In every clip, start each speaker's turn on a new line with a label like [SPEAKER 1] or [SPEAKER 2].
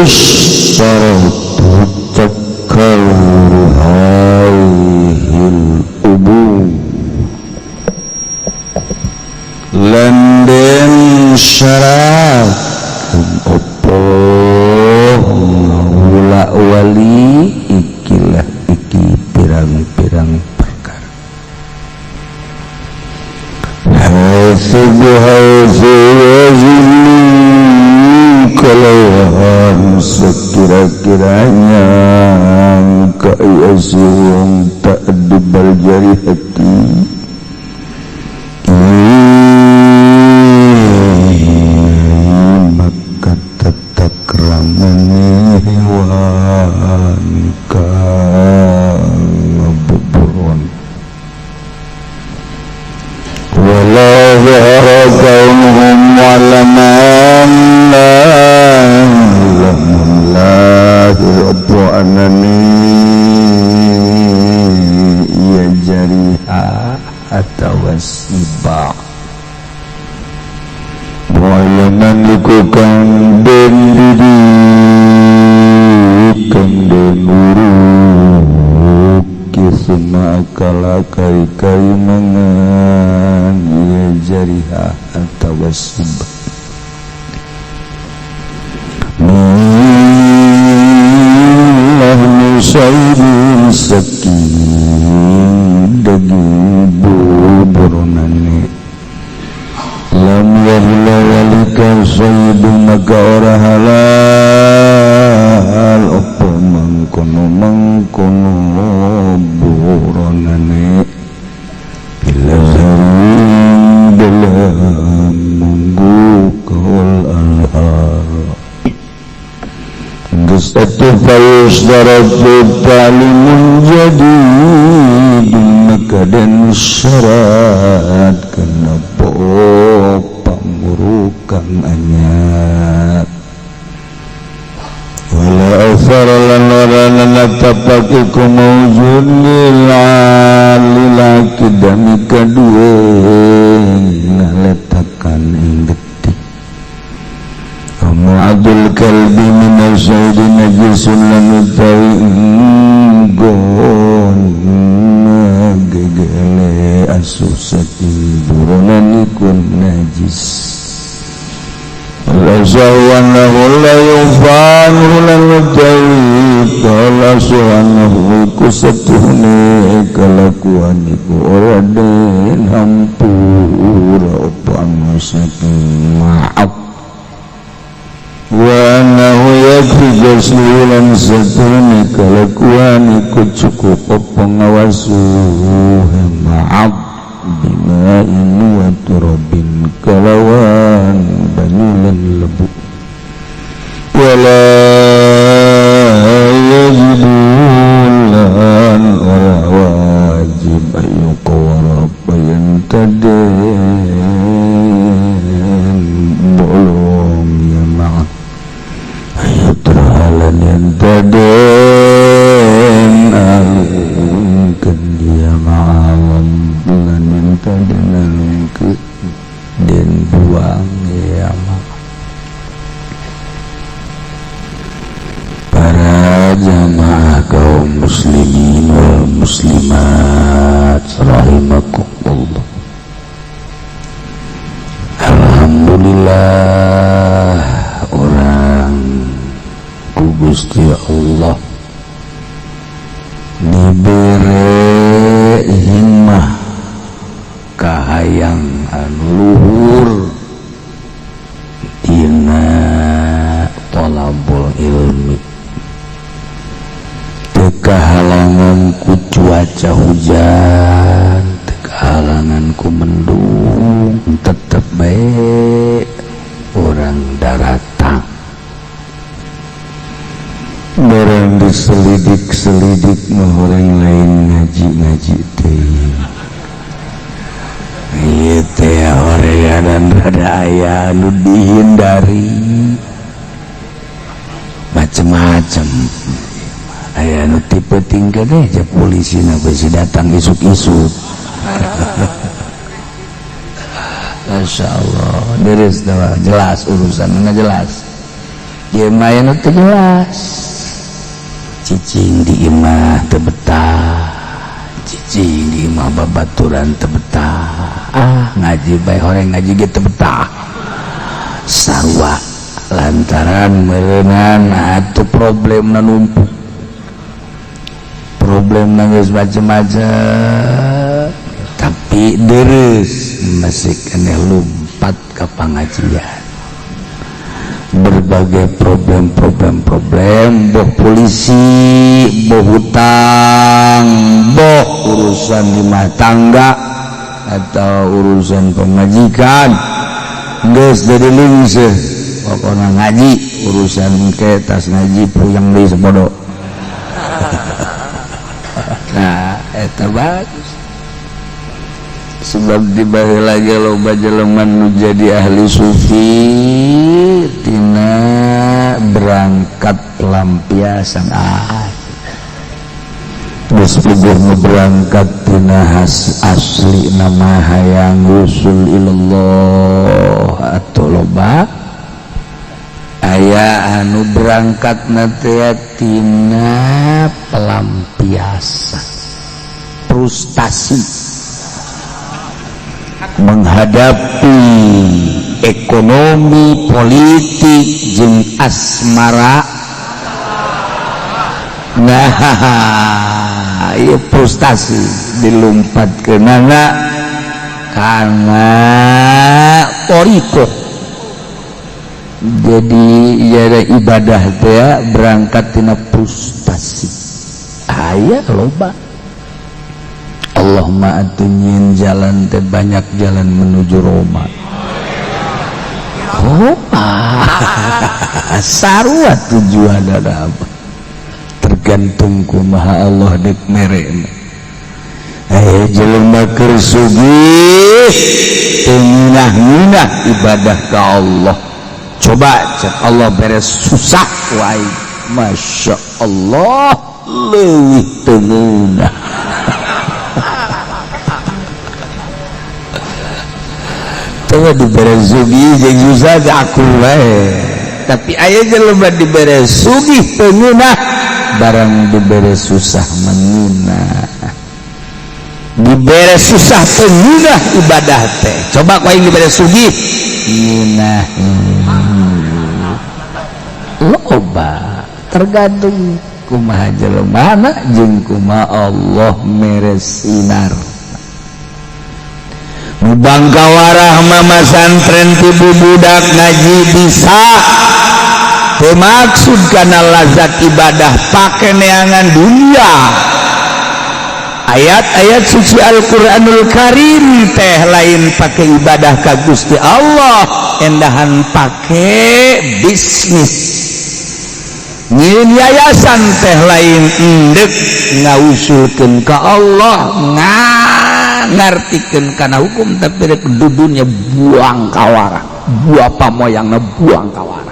[SPEAKER 1] Yushtaratu takarruru hadhil ubur lan den syarat opo wala wali ikilah iki pirang-pirang perkara kalawan sekira-kiranya kaya si wong tak dibal jari hati maka tetap keramane hewan kang buburon wala zahara kaunuhum walaman lahir apa anani ya jariha atau siba walaman iku kang den didik kang den uruk kisma kala kari-kari mangan ya jariha atau siba saibin saking daging buburonane lam yahla walika saibun maka ora halal opo mangkono mangkono buronane bila zarin dalam munggu kawal alhar Satu fayusdaratu ta'limun jadid maka dan syarat kenapa pangurukang anyar wala athara lan ora tapak iku mawjud lil alilaki dami kadue ngaletakan ing detik Mu'adul kalbi min al-syahidi najisun lan utawi nggon gegele asu saking buronan iku najis al-asahu annahu la yufanu lan utawi kalasu annahu iku satuhne kelakuan iku ora den hampura apa anu saking maaf wa annahu yakfi ghusluhu lan satune kelakuan iku cukup apa ngawasuh ma'ab bima'in wa turabin kalawan banyu lan lebu wala yajibu lan ora wajib ayu qawara bayan taden bolong ya ma'ab terhalan yang taden alungkeun dia ma'awam lan yang taden alungkeun den buang ya ma'am. Para jamaah kaum muslimin wal muslimat rahimakumullah. Alhamdulillah orang ku Gusti Allah dibere himmah kahayang anu luhur dina thalabul ilmi teu kahalangan ku cuaca hujan teu kahalangan ku mendung tetep bae urang daratang barang diselidik-selidik mah orang lain ngaji-ngaji teh ieu teh horeanan rada aya anu dihindari macem-macem aya anu tipe tinggal deh ja polisi na besi datang isuk-isuk. Masya Allah deres jelas urusan jelas. Ieu mah anu teu jelas, cicing di imah teu betah, cicing di imah babaturan teu betah, ah, ngaji bae, horeng ngaji ge teu betah, sarua, lantaran meureunan atuh problemna numpuk, problem nangis macem-macem, tapi deres masih kena lompat ke pengajian. Berbagai problem-problem, problem boh polisi, boh hutang, boh urusan rumah tangga atau urusan pemajikan, geus jadi lingseh, pokoknya ngaji. Urusan ke tas ngaji, puyeng di sebodo. Nah, eta bagus, sebab di baheula ge loba jelema nu jadi ahli sufi tina berangkat pelampiasan. Ah, geus puguh berangkat tina has asli nama hayang wusul ilallah, atau loba aya anu berangkat teh tina pelampiasan frustasi menghadapi ekonomi, politik jeung asmara. Nah, iya, frustasi dilumpat ke nana karena toriko, jadi ya ibadah teh berangkat tina frustasi. Aya loba. Allahumma atuh nyieun jalan teh banyak jalan menuju Roma. Oh, ah, sarua tujuan ada apa, tergantung kumaha Allah dek mere. Eh, jelema keur sugih teu ngeunah ibadah ka Allah. Coba cek Allah beres susah wae, Masya Allah, leuwih teu ngeunah. Coba dibere sugih jeung susah teh akur wae, tapi aya jelema dibere sugih teu ngeunah, barang dibere susah mengeunah. Dibere susah teu ngeunah ibadah teh. Coba ku aing dibere sugih ngeunah. Loba, tergantung kumaha jelemana jeung kumaha Allah mere sinar. Nu bangkawarah mama santren ti budak ngaji bisa teu maksud kana lazat ibadah, pake neangan dunia. Ayat-ayat suci Al-Qur'anul Karim teh lain pake ibadah ka Gusti Allah, endahan pake bisnis. Nyieun yayasan teh lain endek ngausulkeun ka Allah, ngartikeun kana hukum, tapi rek dudunya buang kawara, buah pamoyangna buang kawara.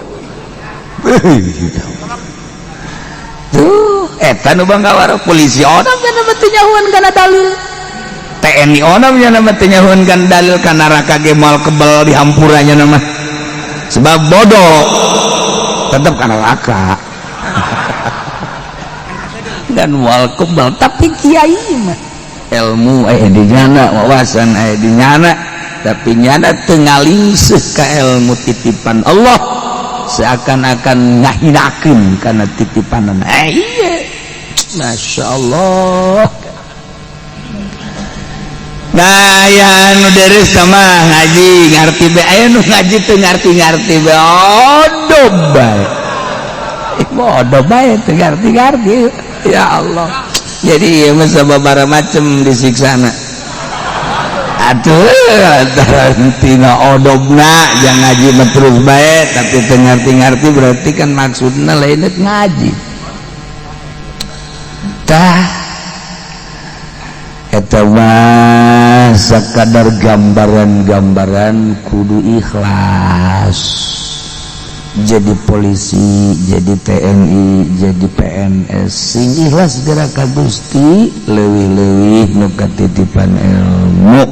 [SPEAKER 1] Tuh, eta nu bangkawara. Polisi onam kana mah teu nyahuan kana dalil, TNI onam nya mah teu nyahuan kana dalil, ka neraka ge moal kebel dihampurannya nama, sebab bodoh tetep ka neraka dan moal kebal. Tapi kiai mah ilmu di nyana, wawasan di nyana, tapi nyana teu ngalingseuh ka ilmu titipan Allah, seakan-akan ngahinakeun kana titipanan. Eh, iya, Masya Allah. Nah, ya anu deres sama ngaji ngarti be, aya nu ngaji teu ngarti-ngarti be, odob bae, bodoh bae, teu ngarti-ngarti. Ya Allah, jadi ieu mah sababaraha macem disiksana atuh, antara tina odobna. Jangan ngaji mah terus bae tapi teu ngarti-ngarti, berarti kan maksudna lain ngaji. Tah, eta mah sakadar gambaran-gambaran. Kudu ikhlas jadi polisi, jadi TNI, jadi PNS, sing ikhlas gerak ka Gusti, leuwih-leuwih nu katitipan ilmu.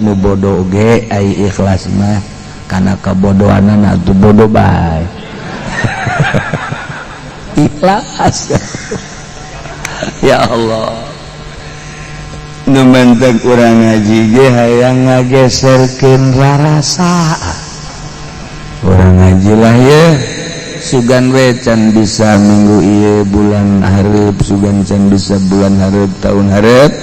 [SPEAKER 1] Nu bodoh ge ai ikhlas mah kana kabodohanana atuh bodoh bae. Ikhlas, ya Allah. Nu mantak urang ngaji ge hayang ngageserkeun rarasa. Urang ngaji lah ya, sugan we can bisa minggu ieu, bulan hareup, sugan can bisa bulan hareup, tahun hareup,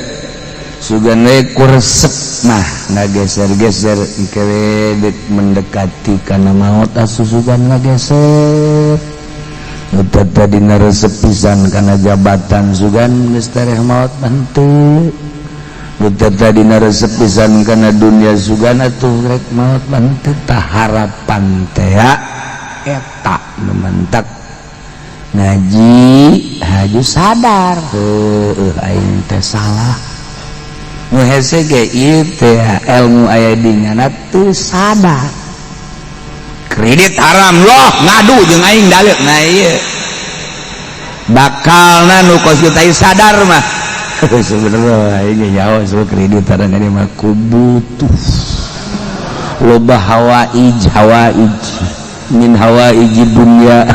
[SPEAKER 1] sugan we ku resep mah ngageser-geser. Engke we dek mendekati kana maot, asuh sugan ngageser. Nu tadina resep pisan kana jabatan, sugan geus tereh maot mah henteu. Nu tadina resep pisan kana dunia, sugan atuh rek maot mah henteu. Tah, harapan teh eta nu mantak ngaji, haju sadar, heueuh, aing teh salah. Nu hese ge ieu teh ilmu aya di ngana, teu sadar. Kredit haram loh, ngadu jeung aing dalil. Nah, ieu bakalna nu kos kitu sadar mah sebenarnya aing ge nyaho soal kredit haram ini mah ku butuh, loba hawaij, hawaij min hawaij dunya.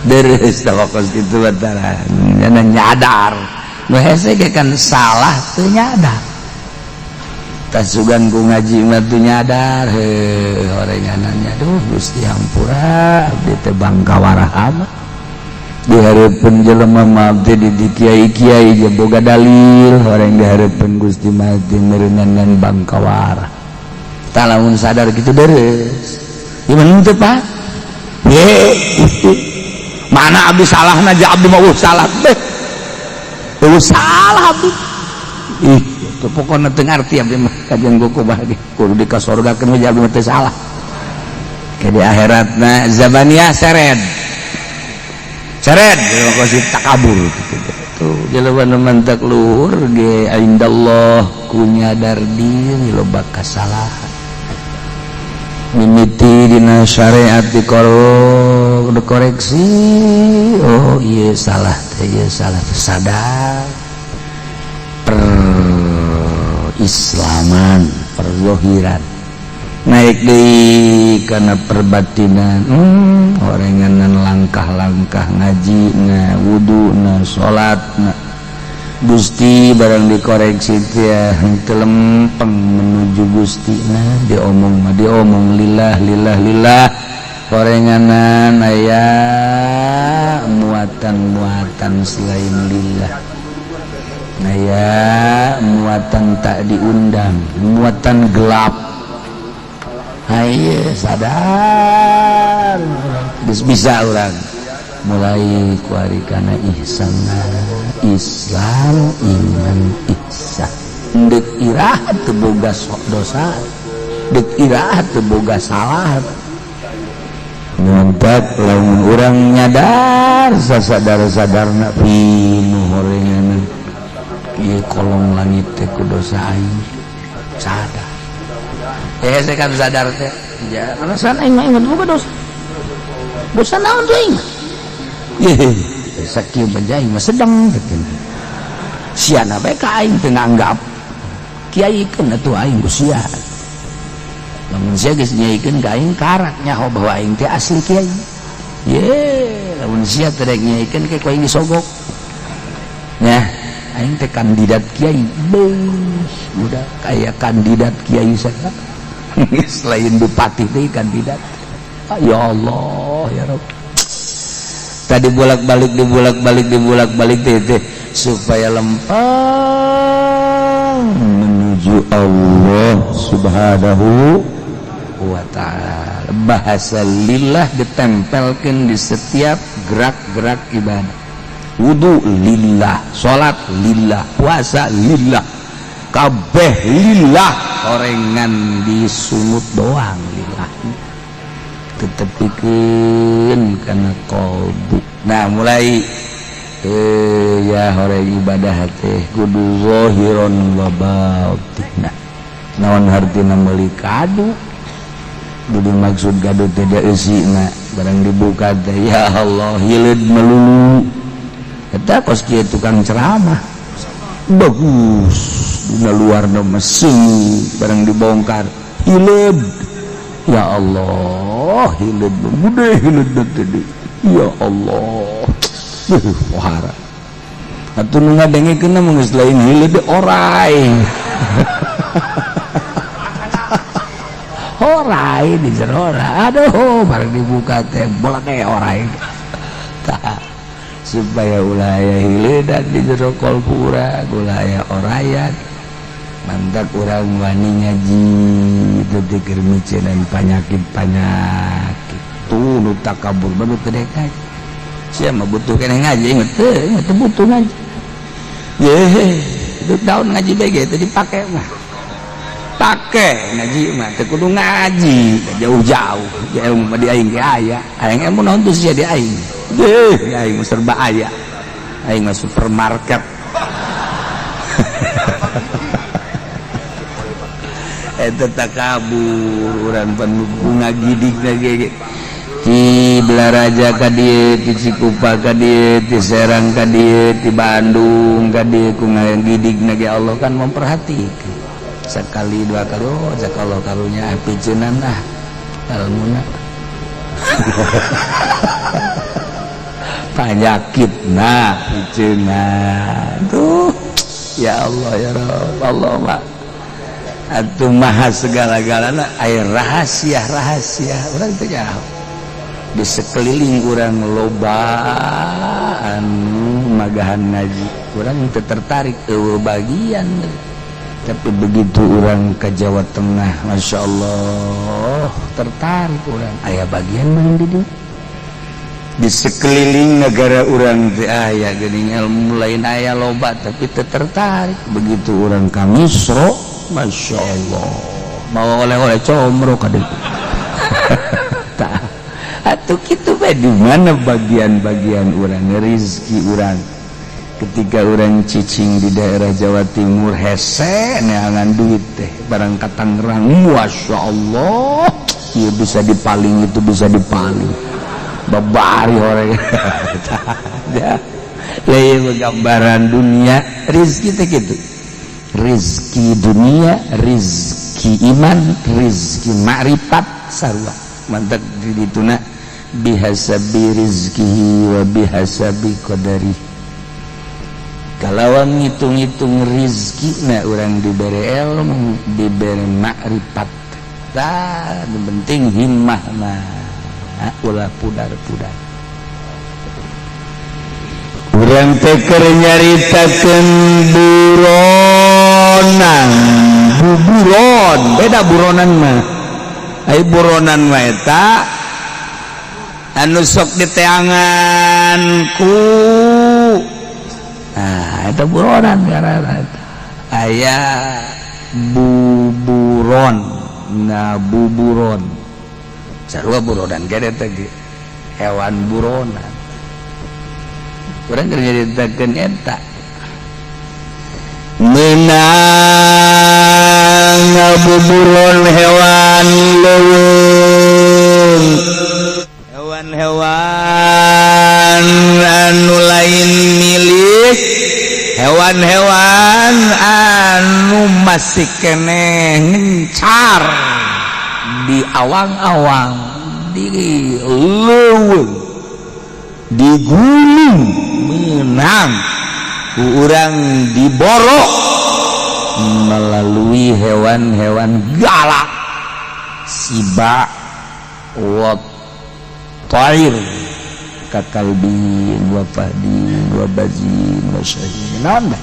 [SPEAKER 1] Deres kos kitu batara nyadar. Nu hese ge kan salah teu nyadar. Tas sugan ku ngaji mah teu nyadar, heuh, horenganannya, duh Gusti, hampura, abdi teh bangka warah amat di hareupeun jelema mah. Abdi di kiai-kiai ge boga dalil, horeng di hareupeun Gusti mah teh meureunan bangka warah. Tah, lamun sadar kitu deres. Gimana teu, Pak? Ye, mana abdi salahna? Ja abdi mah salah beh. Eueuh salah abdi. Ih, teu, pokona teu ngarti abdi mah kajian buku bahagi. Kudu dikasorgakeun we, abdi mah teu salah. Ke di akhiratna zabaniyah seret. Seret kos takabur gitu. Tuh, jelema nu mantak luhur ge indallah ku nyadar diri loba kasalahan. Mimiti dina syariat dikoreksi, oh iya salah teh, iya salah teh, sadar per islaman, perzohiran, naik deui kana perbatinan. Orenganan langkah-langkah ngaji na, wudu na, salat na. Gusti barang dikoreksi teh henteu lempeng menuju Gusti. Na diomong mah diomong lillah, lillah, lillah, horenganan aya muatan-muatan selain lillah, aya muatan tak diundang, muatan gelap. Haye, sadar geus bisa urang mulai kuari kana ihsan. Islam, iman, ihsan. Dek iraha teu boga sok dosa, dek iraha teu boga salah. Mantap, lamun urang nyadar sasadar-sadarna pinuh horenganan ieu kolong langit teh ku dosa aing, sadar. Eh, saya kan sadar teh ya, alasan aing mah ingat boga dosa. Dosa naon tuh aing? Ye, sakieu bae aing mah sedang gitu. Siana bae ka aing teu nganggap kiai keun atuh aing ku sia. Lamun sia geus nyaikeun ka aing, karak nyaho bahwa aing teh asli kiai. Ye, lamun sia teh rek nyaikeun ke ku aing disogok. Nya, aing teh kandidat kiai. Beuh, udah kayak kandidat kiai saya. Selain bupati teh kandidat. Ah, ya Allah, ya Rabb. Tadi bolak-balik, dibolak-balik, dibolak-balik teh teh supaya lempeng menuju Allah Subhanahu wa Ta'ala. Bahasa lillah ditempelkan di setiap gerak-gerak ibadah. Wudu lillah, salat lillah, puasa lillah, kabeh lillah. Orengan disungut doang lillah, tetepikeun kana qalbu. Nah, mulai ya horeng ibadah teh kudu zahiron wa batin. Naon hartina? Meuli kadu. Kudu maksud kadu tidak eusina, barang dibuka teh, ya Allah, hileud melulu. Eta kos kieu tukang ceramah bagus dina luarna mesin, barang dibongkar hileud, ya Allah. Allah, hileud gede, hileud teh, ya Allah. Pohara atuh nu ngadengekeun mah geus lain hileud, orai orai di jero. Aduh, bareng dibuka teh bola kayak orai. Tah, supaya ulah aya hileudan di jero kolbu urang, ulah aya orayan. Mantap, urang wani ngaji itu keur miceunan panyakit-panyakit tuh. Nu takabur baru teu dek ngaji. Sia mah butuh keneh ngaji? Inget teu? Inget butuh ngaji ye itu daun ngaji bege itu dipake mah, pake ngaji mah teu kudu ngaji jauh-jauh. Ilmu mah di aing ge aya. Aing ilmu naon tuh sia di aing? Deh, aing mah serba aya, aing mah supermarket. Eta takabur urang pan ngagidig ge ti Balaraja ka dieu, ti Cikupa ka dieu, ti Serang ka dieu, ti Bandung ka dieu. Ku ngagidig ge Allah kan memperhatikan. Sekali dua kali, oh jakallah, karunya picenan ah ilmuna penyakit. Nah, picenan tuh, ya Allah, ya Rabb. Allah mah atuh maha segala-galana. Air rahasia rahasia urang teh nyaho. Di sekeliling urang loba anu magahan ngaji, urang teu tertarik, eueuh bagian. Tapi begitu urang ke Jawa Tengah, Masya Allah, tertarik urang, aya bagian mah di dieu. Di sekeliling negara urang teh aya geuning ilmu lain, aya loba, tapi teu tertarik. Begitu urang ka Misro, Masya Allah, mau oleh-oleh comro ka dieu. Tah atuh kitu bae, di mana bagian-bagian urang, rezeki urang. Ketika urang cicing di daerah Jawa Timur, hese neangan duit teh. Barang ka Tangerang, Masya Allah, ieu bisa dipaling, itu bisa dipaling, babari orang ya. Lain gambaran dunia rezeki teh kitu. Rizki dunia, rizki iman, rizki makrifat sarua. Mantap di dituna bihasabi rizkihi wa bihasabi qadari. Kalawan ngitung-ngitung rizki na urang dibere ilmu, dibere makrifat. Tah, nu penting himmah mah ulah pudar-pudar. Urang teh keur nyaritakeun buronan, buburon, beda buronan mah. Ai buronan mah eta anu sok diteangan ku, nah eta buronan ngaranna eta. Aya buburon, nah buburon sarua buronan ge eta ge hewan buronan. Urang keur nyaritakeun eta menang ngabuburon hewan leuweung, hewan-hewan anu lain milik, hewan-hewan anu masih keneh ngencar di awang-awang, di leuweung, di gunung, menang ku urang diborok melalui hewan-hewan galak, siba wa tair, kakalbin wa fahdin wa bazin wa syahin. Naon bae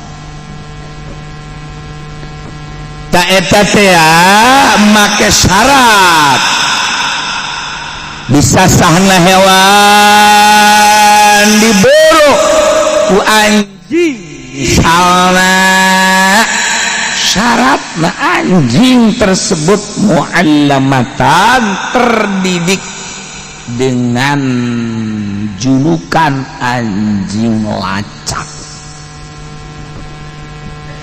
[SPEAKER 1] ta eta teh make syarat bisa sahna hewan diburu ku anjing. Misalna syaratna anjing tersebut muallamatan, terdidik dengan julukan anjing lacak.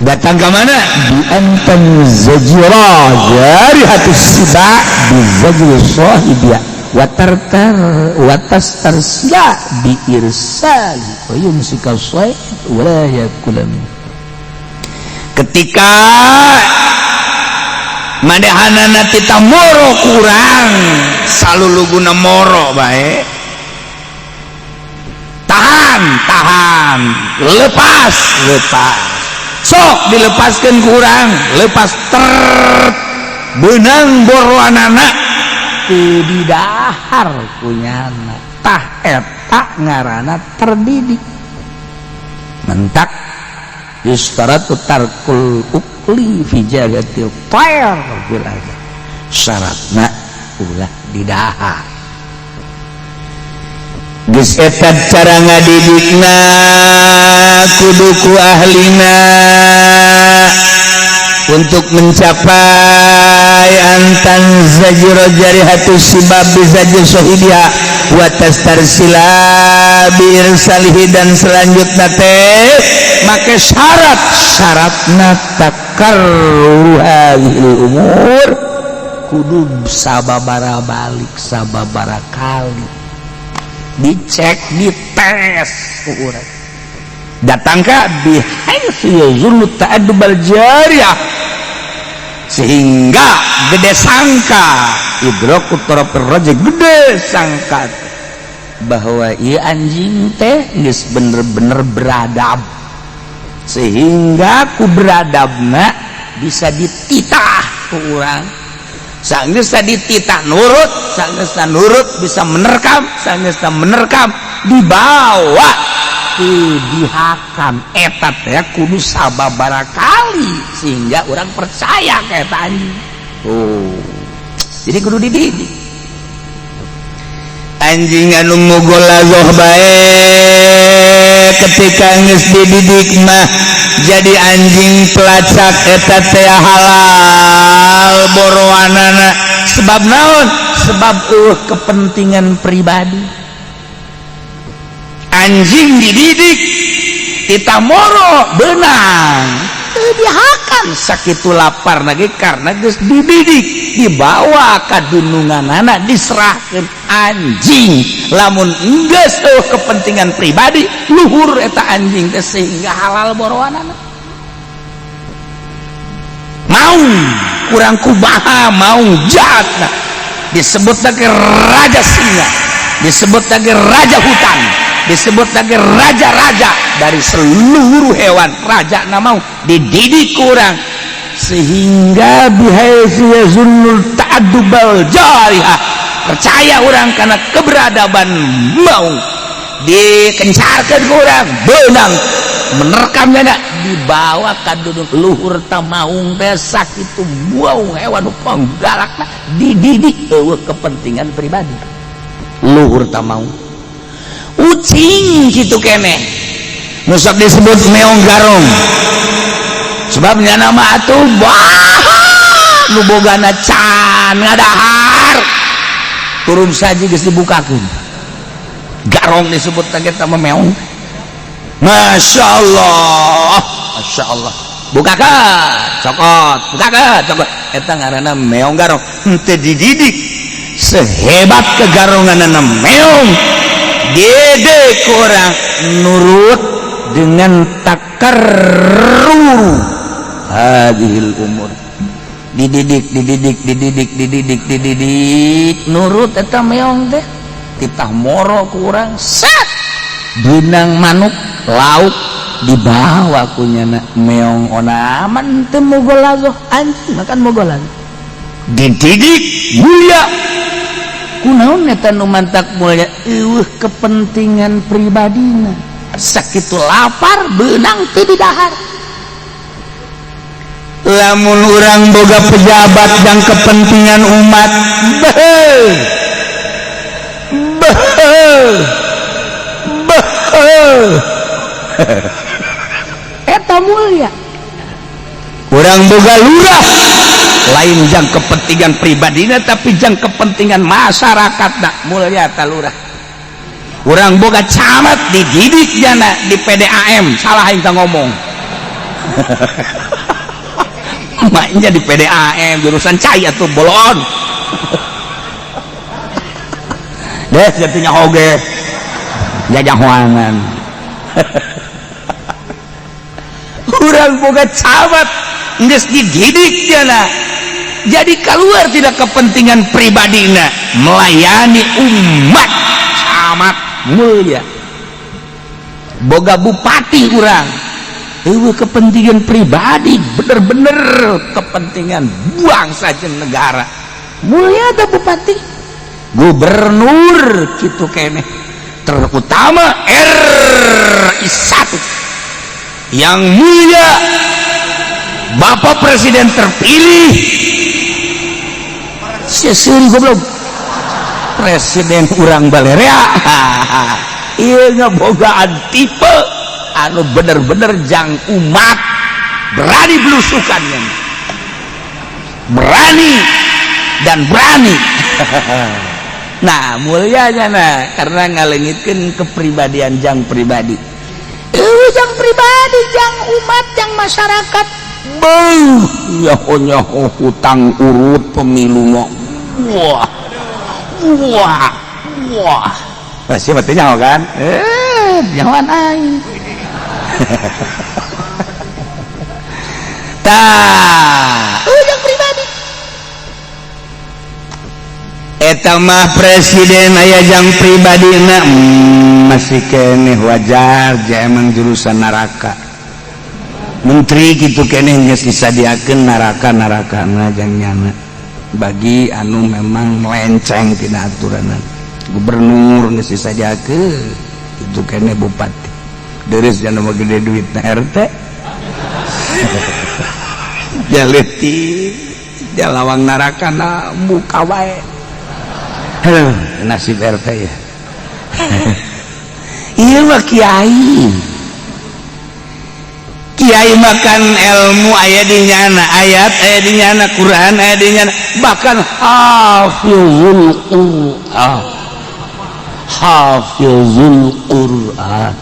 [SPEAKER 1] Datang ke mana? Bi antan zajira jarihatu siba bi zajri sahibiya wa tartar wa tastarsila bi irsali wa yumsika sayd wa la yakula. Ketika Manehanana titah moro kurang saluluguna moro bae. Tahan, tahan, lepas, lepas. Sok dilepaskan kurang, lepas ter benang boroanana teu didahar kunyana. Tah eta ngaranna terdidik. Mentak yustaratu tarkul ukli fi jagatil tayr fil adab. Syaratna ulah didahar. Geus eta cara ngadidikna kudu ku ahlina untuk mencapai antan zajira jarihatu sibab bizajir sohibiha wa tastarsila bi irsalihi. Dan selanjutnya teh make syarat, syaratna takarru hadhil umur kudu sababara balik sababara kali dicek, dites ku urang datang ka bihaitsu yazullu ta'addubal jariyah sehingga gede sangka idraku tarafir raja, gede sangka bahwa ieu anjing teh geus bener-bener beradab sehingga ku beradabna bisa dititah ku urang. Sanggeusna dititah nurut, sanggeusna nurut bisa menerkam, sanggeusna menerkam dibawa ke dihakam. Eta teh kudu sababara kali sehingga orang percaya ka eta anjing. Oh, jadi kudu dididik anjing anu mugolazoh bae. Ketika geus dididik mah jadi anjing pelacak eta teh halal boroanana. Sebab naon? Sebab kepentingan pribadi. Anjing dididik titah moro benang teu dihakan sakitu lapar lagi karena geus dididik dibawa ka dununganana diserahkeun. Anjing lamun geus eueuh kepentingan pribadi, luhur eta anjing teh sehingga halal boroanana. Mau kurang kubaha mau jahat, nah, disebut lagi raja singa, disebut lagi raja hutan, disebut lagi raja-raja dari seluruh hewan. Raja na mau dididik kurang sehingga bihaitsu yazunnul ta'addubal jarihah, percaya orang karena keberadaban. Mau dikencarkan kurang benang menerkamnya nak dibawa ka duduk luhur ta maung teh sakitu buau hewan panggalakna dididik eueuh kepentingan pribadi, luhur ta maung. Ucing kitu keneh nu sok disebut meong garong, sebabnya nama atuh wah nu bogana can ngadahar turun saja geus dibukakeun garong disebut teh eta mah meong. Masya Allah, Masya Allah, bukakan cokot, bukakan cokot, eta ngaranna meong garong. Henteu dididik sehebat kegaronganana meong gede kurang nurut dengan takarruru hadhil umur. Dididik, dididik, dididik, dididik, dididik, nurut eta meong teh. Titah moro kurang set benang manuk lauk dibawa kunyana meong onaman teu mugolazoh anjing makan mugolazoh dididik mulia. Kunaon eta nu mantak mulia? Eueuh kepentingan pribadina. Sakitu lapar beunang teu didahar. Lamun urang boga pejabat yang kepentingan umat, beuh beuh beuh, eta mulia. Urang boga lurah lain jang kepentingan pribadina tapi jang kepentingan masyarakat, nak mulia ta lurah. Urang boga camat dididik jana di PDAM, salah aing ngomong. Maknya di PDAM jurusan cai atuh bolon deh jatuhnya oge jajahoangan. Urang boga camat geus dididik jana Jadi keluar tidak kepentingan pribadina, melayani umat, camat mulia. Boga bupati urang euweuh kepentingan pribadi, bener-bener kepentingan bangsa jeung negara, mulia ada bupati. Gubernur gitu keneh, terutama RI 1 yang mulia Bapak Presiden terpilih. Sieun goblok, presiden urang balerea ieu ngebogaan tipe anu bener-bener jang umat, berani belusukannya, berani dan berani. Nah, mulianya, nah, karena ngalengitkeun kepribadian jang pribadi, jang pribadi, jang umat, jang masyarakat. Beuh, nyaho nyaho hutang urut pemilu mah. Wah wah wah, masih mati nyaho kan, eh nyawan aing. Tah, jang pribadi eta mah. Presiden aya jang pribadi na, masih keneh wajar ja emang jurusan neraka. Menteri gitu keneh geus disadiakeun neraka, neraka jang nyana bagi anu memang melenceng tina aturanan. Gubernur geus disadiakeun itu keneh, bupati deres jana mah gede duit na. RT jaleti jalawang neraka na muka wae. Aduh, nasib RT ya. Iya mah kiai, kiai makan ilmu aya di nyana, ayat aya di nyana, Quran aya di nyana, bahkan hafizul Quran, hafizul Quran,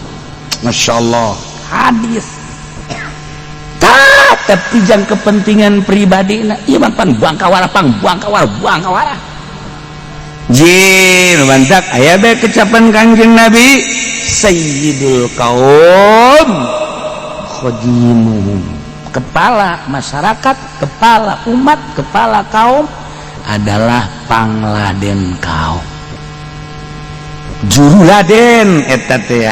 [SPEAKER 1] Masya Allah, hadis. Tapi jang kepentingan pribadi nah, iya mah pan buang kawara, pang buang kawara, buang kawara. Jin mantak aya be kecapan Kangjeng Nabi, sayyidul kaum khodimuhum, kepala masyarakat, kepala umat, kepala kaum adalah pangladen kaum, juru laden eta teh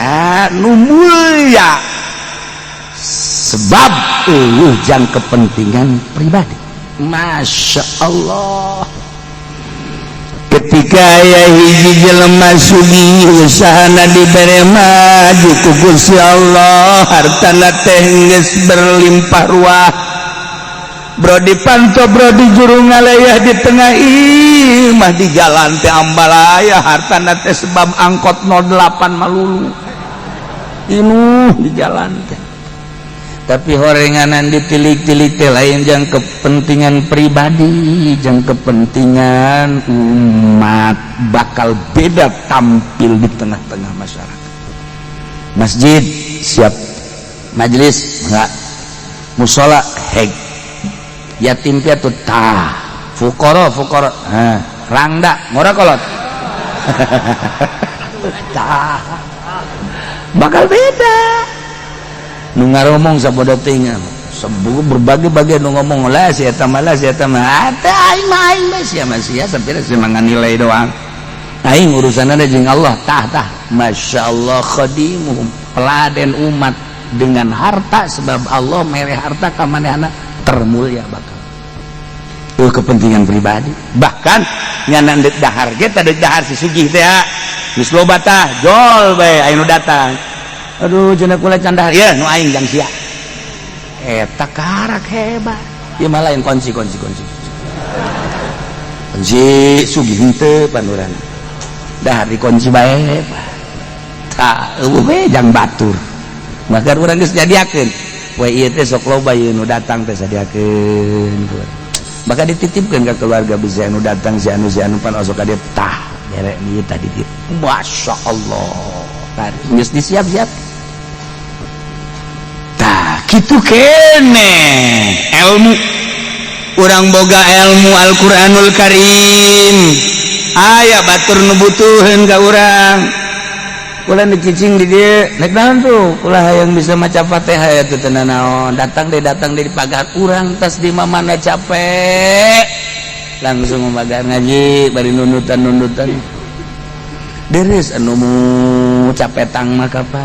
[SPEAKER 1] nu mulia sebab euweuh jang kepentingan pribadi. Masya Allah, ketika aya hiji jelema sugih, usahana dibere maju ku Gusti Allah, hartana teh geus berlimpah ruah, bro, dipanto bro, di juru ngalayah di tengah imah, di jalan teh ambalaya hartana teh, sebab angkot 08 malulu inuh di jalan teh. Tapi horenganan ditilik-tilik teh lain jang kepentingan pribadi, jang kepentingan umat, bakal beda tampil di tengah-tengah masyarakat. Masjid siap, majelis enggak, musola heg, yatim piatu tah, fukoro fukoro, ha, rangda ngora kolot tah, bakal beda. Nu ngaromong sabodo teuing berbagai-bagai nu ngomong lah, si eta mah lah, si eta mah teh, aing mah, aing mah, sia mah sia, sampai sia mah nilai doang, aing urusanna jeung Allah. Tah tah, Masya Allah, khadimuhum, peladen umat dengan harta, sebab Allah mere harta ka manehna, termulia bakal itu kepentingan pribadi. Bahkan nyana deuk dahar ge, teh deuk dahar si sugih teh geus loba tah, jol bae aya nu datang, "Aduh," cenah, "kula can dahar ya, nu aing jang sia." Eta karak hebat ieu mah. Lain kunci kunci kunci kunci, sugih henteu panurana, dahar dikunci bae. Tah, euweuh we jang batur, maka urang geus nyadiakeun we ieu teh, sok loba ieu nu datang teh, sadiakeun, maka dititipkeun ka keluarga, bisa anu datang si anu, si anu pan osok ka dieu, tah bere ieu tadi. Masya Allah, geus disiap-siap. Tah, kitu kene ilmu. Urang boga ilmu Al-Qur'anul Karim, aya batur nu butuheun ka urang. Kula nu cicing di dieu, nek naon tuh, kula hayang bisa maca Fatihah ya tuh, teu naon, datang deh, datang deh di pagar urang, tas di mana capek. Langsung memagar ngaji bari nundutan-nundutan. Deres anu capetang maka apa?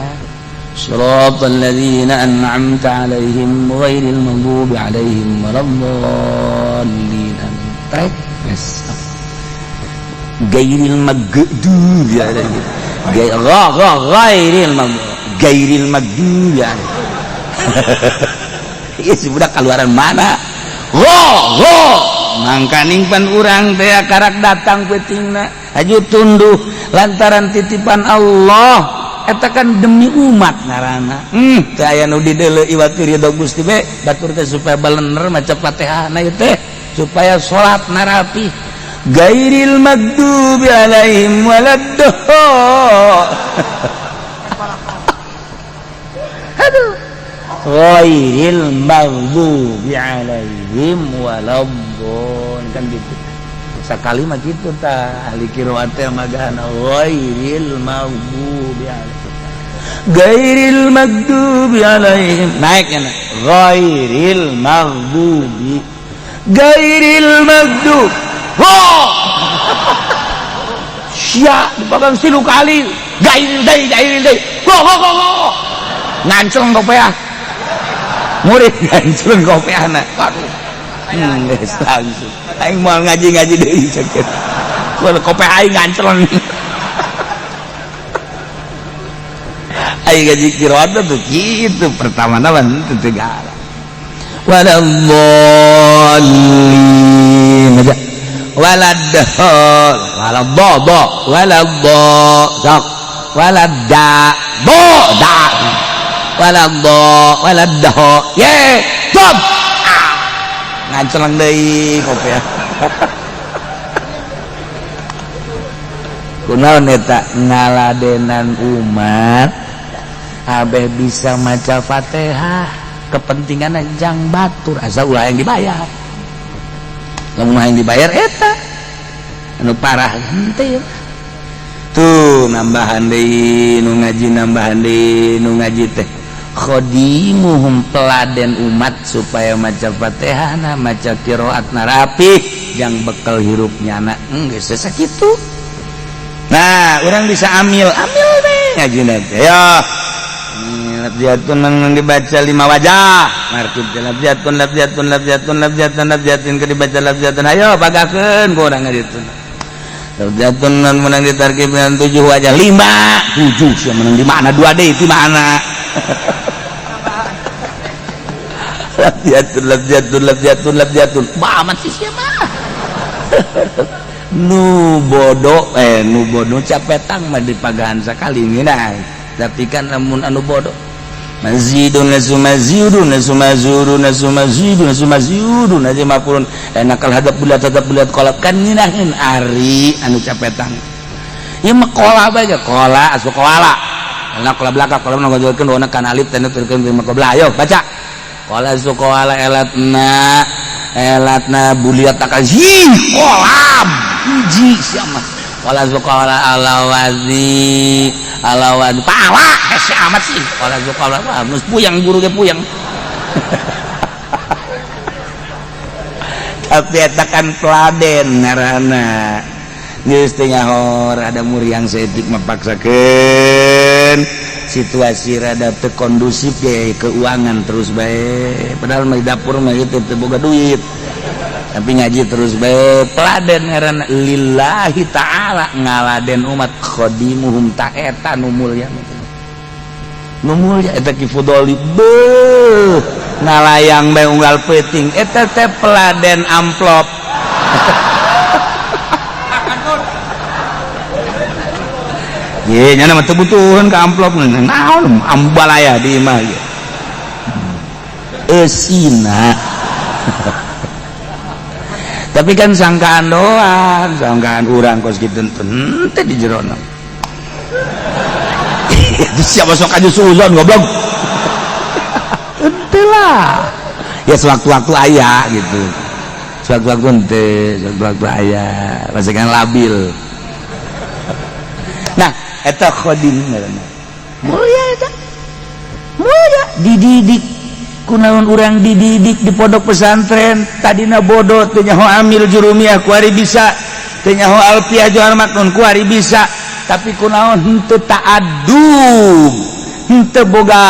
[SPEAKER 1] Shiratal ladzina an'amta 'alaihim ghairil maghdubi 'alaihim waladdallin. Trek geus. Ghairil maghdubi 'alaihim. Ghairil maghdubi. Ghairil maghdubi 'alaihim. Ieu si budak kaluaran mana? Go go. Mangkaning pan urang teh karak datang peutingna haju tunduh lantaran titipan Allah. Eta kan demi umat ngaranna. Teu aya nu dideuleu iwat ridho Gusti be batur teh supaya balener maca Fatihah na ieu teh supaya salat na rapi. Gairil maghdubi alaihim waladdallin. Aduh. Ghairil maghdubi alaihim waladdallin kan gitu. Sakali mah kitu tah ahli qiraat teh magana ghairil maghdubi alaihim. Ghairil maghdubi alaihim naik nya ghairil maghdubi ghairil maghdub. Oh! Sia dipegang silu kali gairil deui gairil deui. Go go go go. Ngancleng kopeah. Murid ngancleng kopeahna. Aduh. Geus langsung. Aing moal ngaji-ngaji deui cek. Kopeah aing ngancleng. Aing ngaji qiraat tuh kitu pertama na mah teu galak. Waladdallin. Waladdall waladdo waladdo sok waladda bo da waladdo waladdo ye dom ngancleng deui kopeah. Kunaon eta ngaladenan umat abeh bisa maca Fatihah kepentingan jang batur asa ulah yang dibayar. Lamun yang dibayar eta anu parah henteu. Tuh nambahan deui nu ngaji nambahan deui nu ngaji teh khodimuhum peladen umat supaya maca Fatihah na maca qiraatna rapih jang bekal hirup nyana geus sakitu. Nah, urang bisa amil amil we ngajina teh ya. Labjatun nang dibaca 5 wajah markib labjatun labjatun labjatun labjatun labjatun ke dibaca labjatun ayo pagakeun ku urang ngaditu labjatun nang menang ditarkib dengan 7 wajah 5 7 sia menang di mana 2 deui di mana labjatun labjatun labjatun labjatun amat sih sia mah nu bodoh nu bodoh capetang mah dipagahan sakali ngeunah tapi kan lamun anu bodoh mazidun lazumazidun lazumazurun lazumazidun lazumazidun aja mapulun enakal hadap bulat kolab kan ngeunaheun ari anu capetang ieu mah kola bae kola asu koala enak kola belaka kola nu ngajolkeun dona kana alif teh nuturkeun lima qobla ayo baca kola asu koala elatna elatna buliat akazi kolam hiji sia mah kola asu koala alawazi alawan pala hese amat sih kola zukola wah nus puyang guru ge puyang. Tapi eta kan peladen ngaranna geus teu ngahor ada muriang saeutik mapaksakeun situasi rada teu kondusif ge keuangan terus bae padahal mah di dapur mah ieu teu boga duit tapi ngaji terus bae peladen ngaranna lillahi ta'ala ngaladen umat khodimuhum ta eta nu mulya nu mulya eta Ki Fudoli beuh ngalayang bae unggal peuting eta teh peladen amplop. Ye nya mah teu butuheun ka amplop naon ambalaya di imah ieu eusina. Tapi kan sangkaan doang, sangkaan urang kos kitu teh di jerona. Siapa sok aja suzon goblok. Henteu lah. Ya sewaktu-waktu aya gitu. Sewaktu-waktu henteu, sewaktu-waktu aya, pasti kan labil. Nah, eta khodim ngaranna. Mulia eta. Mulia dididik. Kunaon urang dididik di pondok pesantren, tadina bodoh, teu nyaho Amil Jurumiyah, kuari bisa, teu nyaho Alfiah Johar Maknun, kuari bisa. Tapi kunaon henteu ta'adub, henteu boga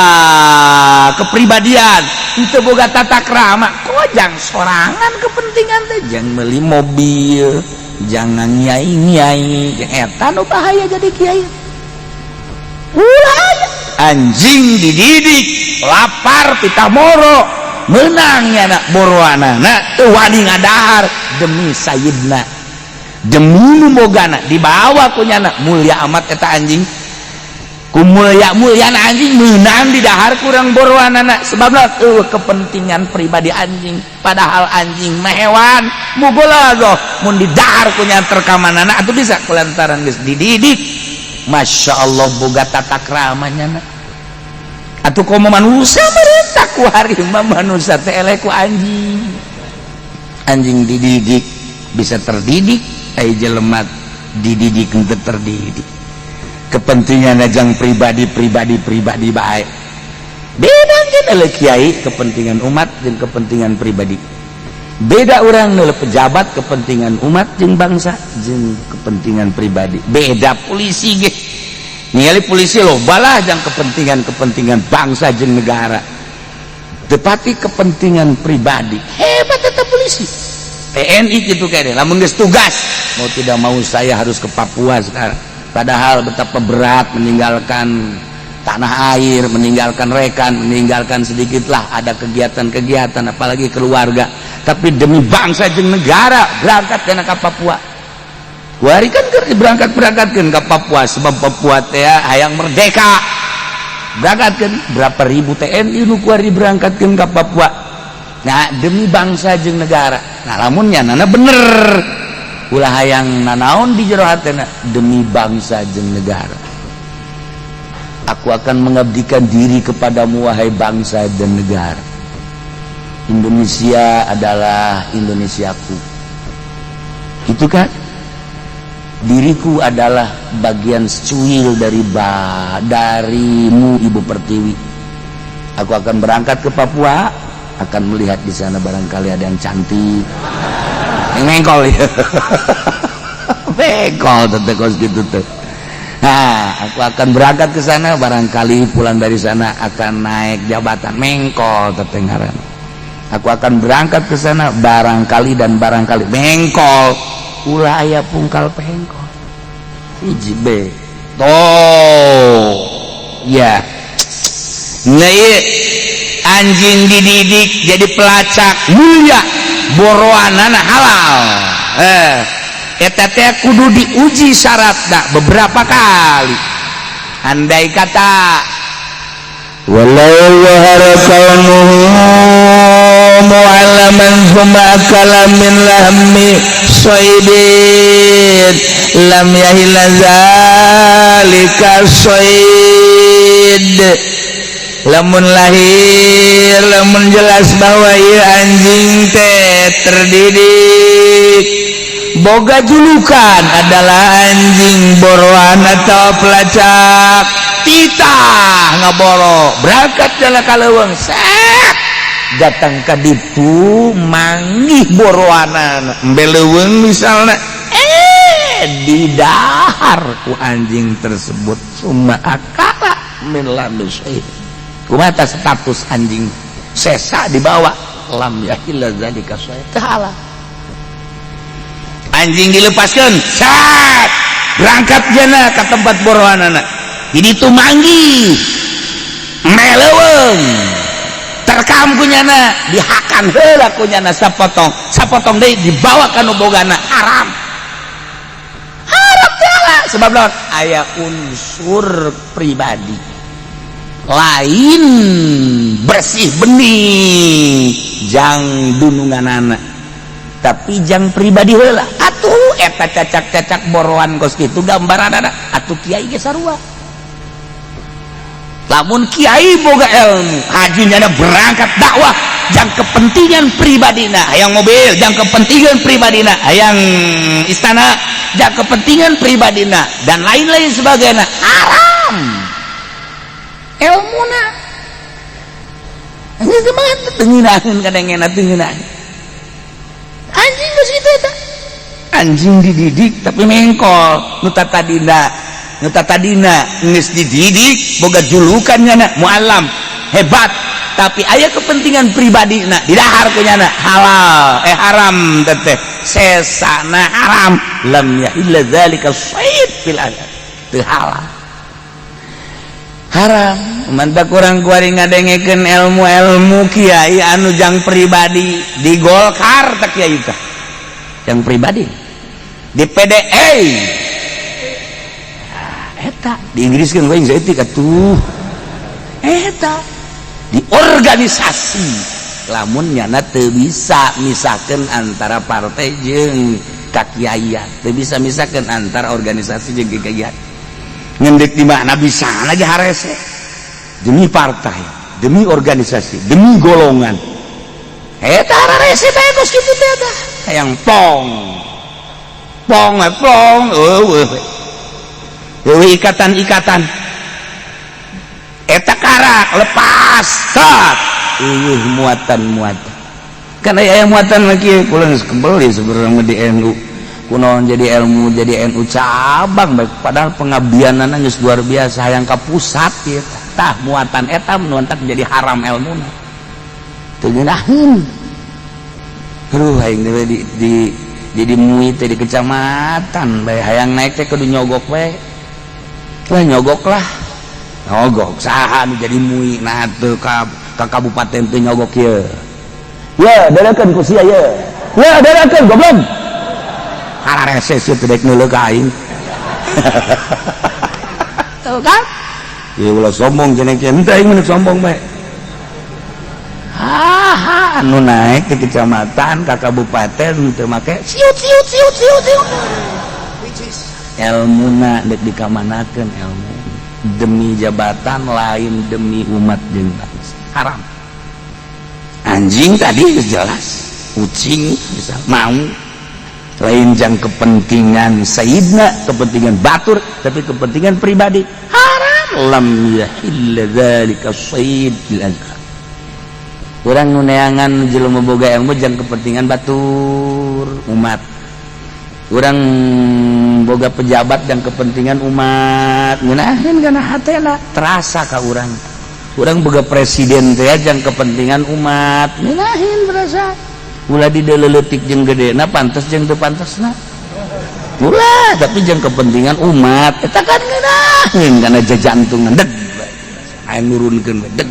[SPEAKER 1] kepribadian, henteu boga tata krama? Kojang sorangan kepentingan teh, jang beli mobil, jangan nyai nyai. Eta nu bahaya jadi kiai. Ulah anjing dididik lapar pita moro, menangnya nak boroanana teu wani ngadahar demi sayidna, demi nu bogana, dibawa ku nyana. Mulia amat eta anjing. Ku mulia mulia anjing menang di dahar kurang boroanana, sebabna eueuh kepentingan pribadi anjing. Padahal anjing mah hewan mugolazoh, mun didahar ku nya terkamanana atuh bisa, kulantaran geus dididik, Masya Allah, boga tata kramanya. Atuh komo manusia merintah ku hari mah, manusia teh eleh ku anjing. Anjing dididik bisa terdidik, ai jelema dididik henteu terdidik. Kepentingan jang pribadi, pribadi, pribadi bae. Beda kan eleh kiai, kepentingan umat jeung kepentingan pribadi beda. Orang nilai pejabat, kepentingan umat jeung bangsa jeung kepentingan pribadi beda. Polisi ge ningali polisi loh balah jang kepentingan kepentingan bangsa jeung negara, tetapi kepentingan pribadi. Hebat tetap polisi, TNI gitu. Kayak lamun geus tugas, mau tidak mau saya harus ke Papua sekarang. Padahal betapa berat meninggalkan tanah air, meninggalkan rekan, meninggalkan sedikitlah ada kegiatan-kegiatan, apalagi keluarga. Tapi demi bangsa jeung negara berangkat ke Papua. Kuari kan berangkat, berangkatkan ke Papua, sebab Papua teh hayang merdeka. Berangkatkan berapa ribu TNI nu kuari berangkatkan ke Papua. Nah, demi bangsa jeung negara. Nah, lamunnya nana bener, ulah hayang nanaon di jero hatena, demi bangsa jeung negara. Aku akan mengabdikan diri kepadamu, wahai bangsa dan negara. Indonesia adalah Indonesiaku. Itu kan diriku adalah bagian secuil darimu, Ibu Pertiwi. Aku akan berangkat ke Papua, akan melihat di sana barangkali ada yang cantik. Yang mengkol ya, mengkol teteh kos gitu tuh. Nah, aku akan berangkat ke sana, barangkali pulang dari sana akan naik jabatan. Mengkol teteh ngaran. Aku akan berangkat ke sana barangkali dan barangkali. Mengkol. Ulah aya pungkal pengkol hiji B toh ya. Nah, iya. Anjing dididik jadi pelacak mulia, boroanana halal. Eta teh kudu diuji syaratna beberapa kali. Andai kata
[SPEAKER 2] ولو ظهر كونه معلما ثم أكل من لحم صيد لم يحل ذلك الصيد. Lamun lahir, lamun jelas bahwa ieu anjing teh terdidik, boga julukan adalah anjing boroan atau pelacak, titah ngaboro, berangkat jalan ka leuweung, set datang ka ditu, manggih boroanan embe leuweung misalnya, didahar ku anjing tersebut, ثم أكل من لحم الصيد, kumaha status anjing sesa dibawa? لم يحل ذلك الصيد. Halal. Anjing dilepaskan, saat berangkat jana ke tempat boroanana, ini tuh manggih meleweng, terkam kunyana, dihakan heula kunyana sapotong, sapotong deui dibawa ka nu bogana, haram, haram jala. Sebab naon? Aya unsur pribadi, lain bersih benih jang dununganana, tapi jang pribadi heula. Atuh eta cacak-cacak boroan kos kitu gambaran ada. Atuh kiai ge sarua. Lamun kiai boga ilmu hajinya, ada berangkat dakwah jang kepentingan pribadina, hayang mobil, jang kepentingan pribadina, hayang istana, jang kepentingan pribadina, dan lain-lain sebagainya, haram ilmuna. Anjing mah teu ngeunaheun, kadangena teu ngeunaheun. Anjing geus kitu eta. Anjing dididik tapi mengkol. Nu tatadina, nu tatadina geus dididik boga julukan nyana muallam hebat, tapi aya kepentingan pribadi na didahar ku nyana halal, eh, haram teteh sesana haram. Lam yahilla dzalika shaid fil adab, teu halal, haram. Mantap kurang kuari ngadengekeun ilmu-ilmu kiai anu jang pribadi di Golkar tak kiai teh jang pribadi di PDI. Ah, eta di Inggris kan gue etik atuh eta di organisasi. Lamun nyana teu bisa misakeun antara partai jeung kakiaian, teu bisa misakeun antara organisasi jeung kakiaian, ngendek di mana bisa lagi harese demi partai, demi organisasi, demi golongan, eta harese bae kos kitu teh. Eta hayang pong pong, eh, plong, eueuh eueuh ikatan-ikatan eta karak lepas kat eueuh muatan-muatan kan. Aya muatan lagi kula geus kembali sebenarnya di NU kunaon jadi ilmu jadi NU cabang baik, padahal pengabdianana geus luar biasa, hayang ka pusat ieu. Tah, muatan eta nu jadi haram ilmuna, teu ngeunaheun. Aduh, aing deui di jadi MUI teh di kecamatan bae hayang naik teh kudu nyogok bae lah, nyogok lah, nyogok saha nu jadi MUI. Nah, teu ka kabupaten teu nyogok ieu ya, delekeun ku sia ye ya, delekeun goblok, hararese sieun teu dek neuleuh ka aing. Tuh kan ya, ulah sombong cenah kieu, henteu, aing mah sombong bae. Haha, anu naik ke kecamatan ka kabupaten teu make siut siut siut siut siut ilmuna, dek dikamanakeun ilmu demi jabatan, lain demi umat jeung bangsa, haram. Anjing tadi jelas, kucing bisa mau lain jang kepentingan sayidna, kepentingan batur, tapi kepentingan pribadi, haram. Lam yahilla dzalika sayd bil azhar. Urang nu neangan jelema boga ilmu jang kepentingan batur, umat. Urang boga pejabat dan kepentingan umat, ngeunaheun kana hatena, terasa ka urang. Urang boga presiden teh jang kepentingan umat, ngeunaheun, terasa. Ulah dideleuletik jeung gedena, pantes jeung teu pantesna ulah, tapi jang kepentingan umat eta kan ngeunaheun kana jajantungan, deg aya nurunkeun we, deg.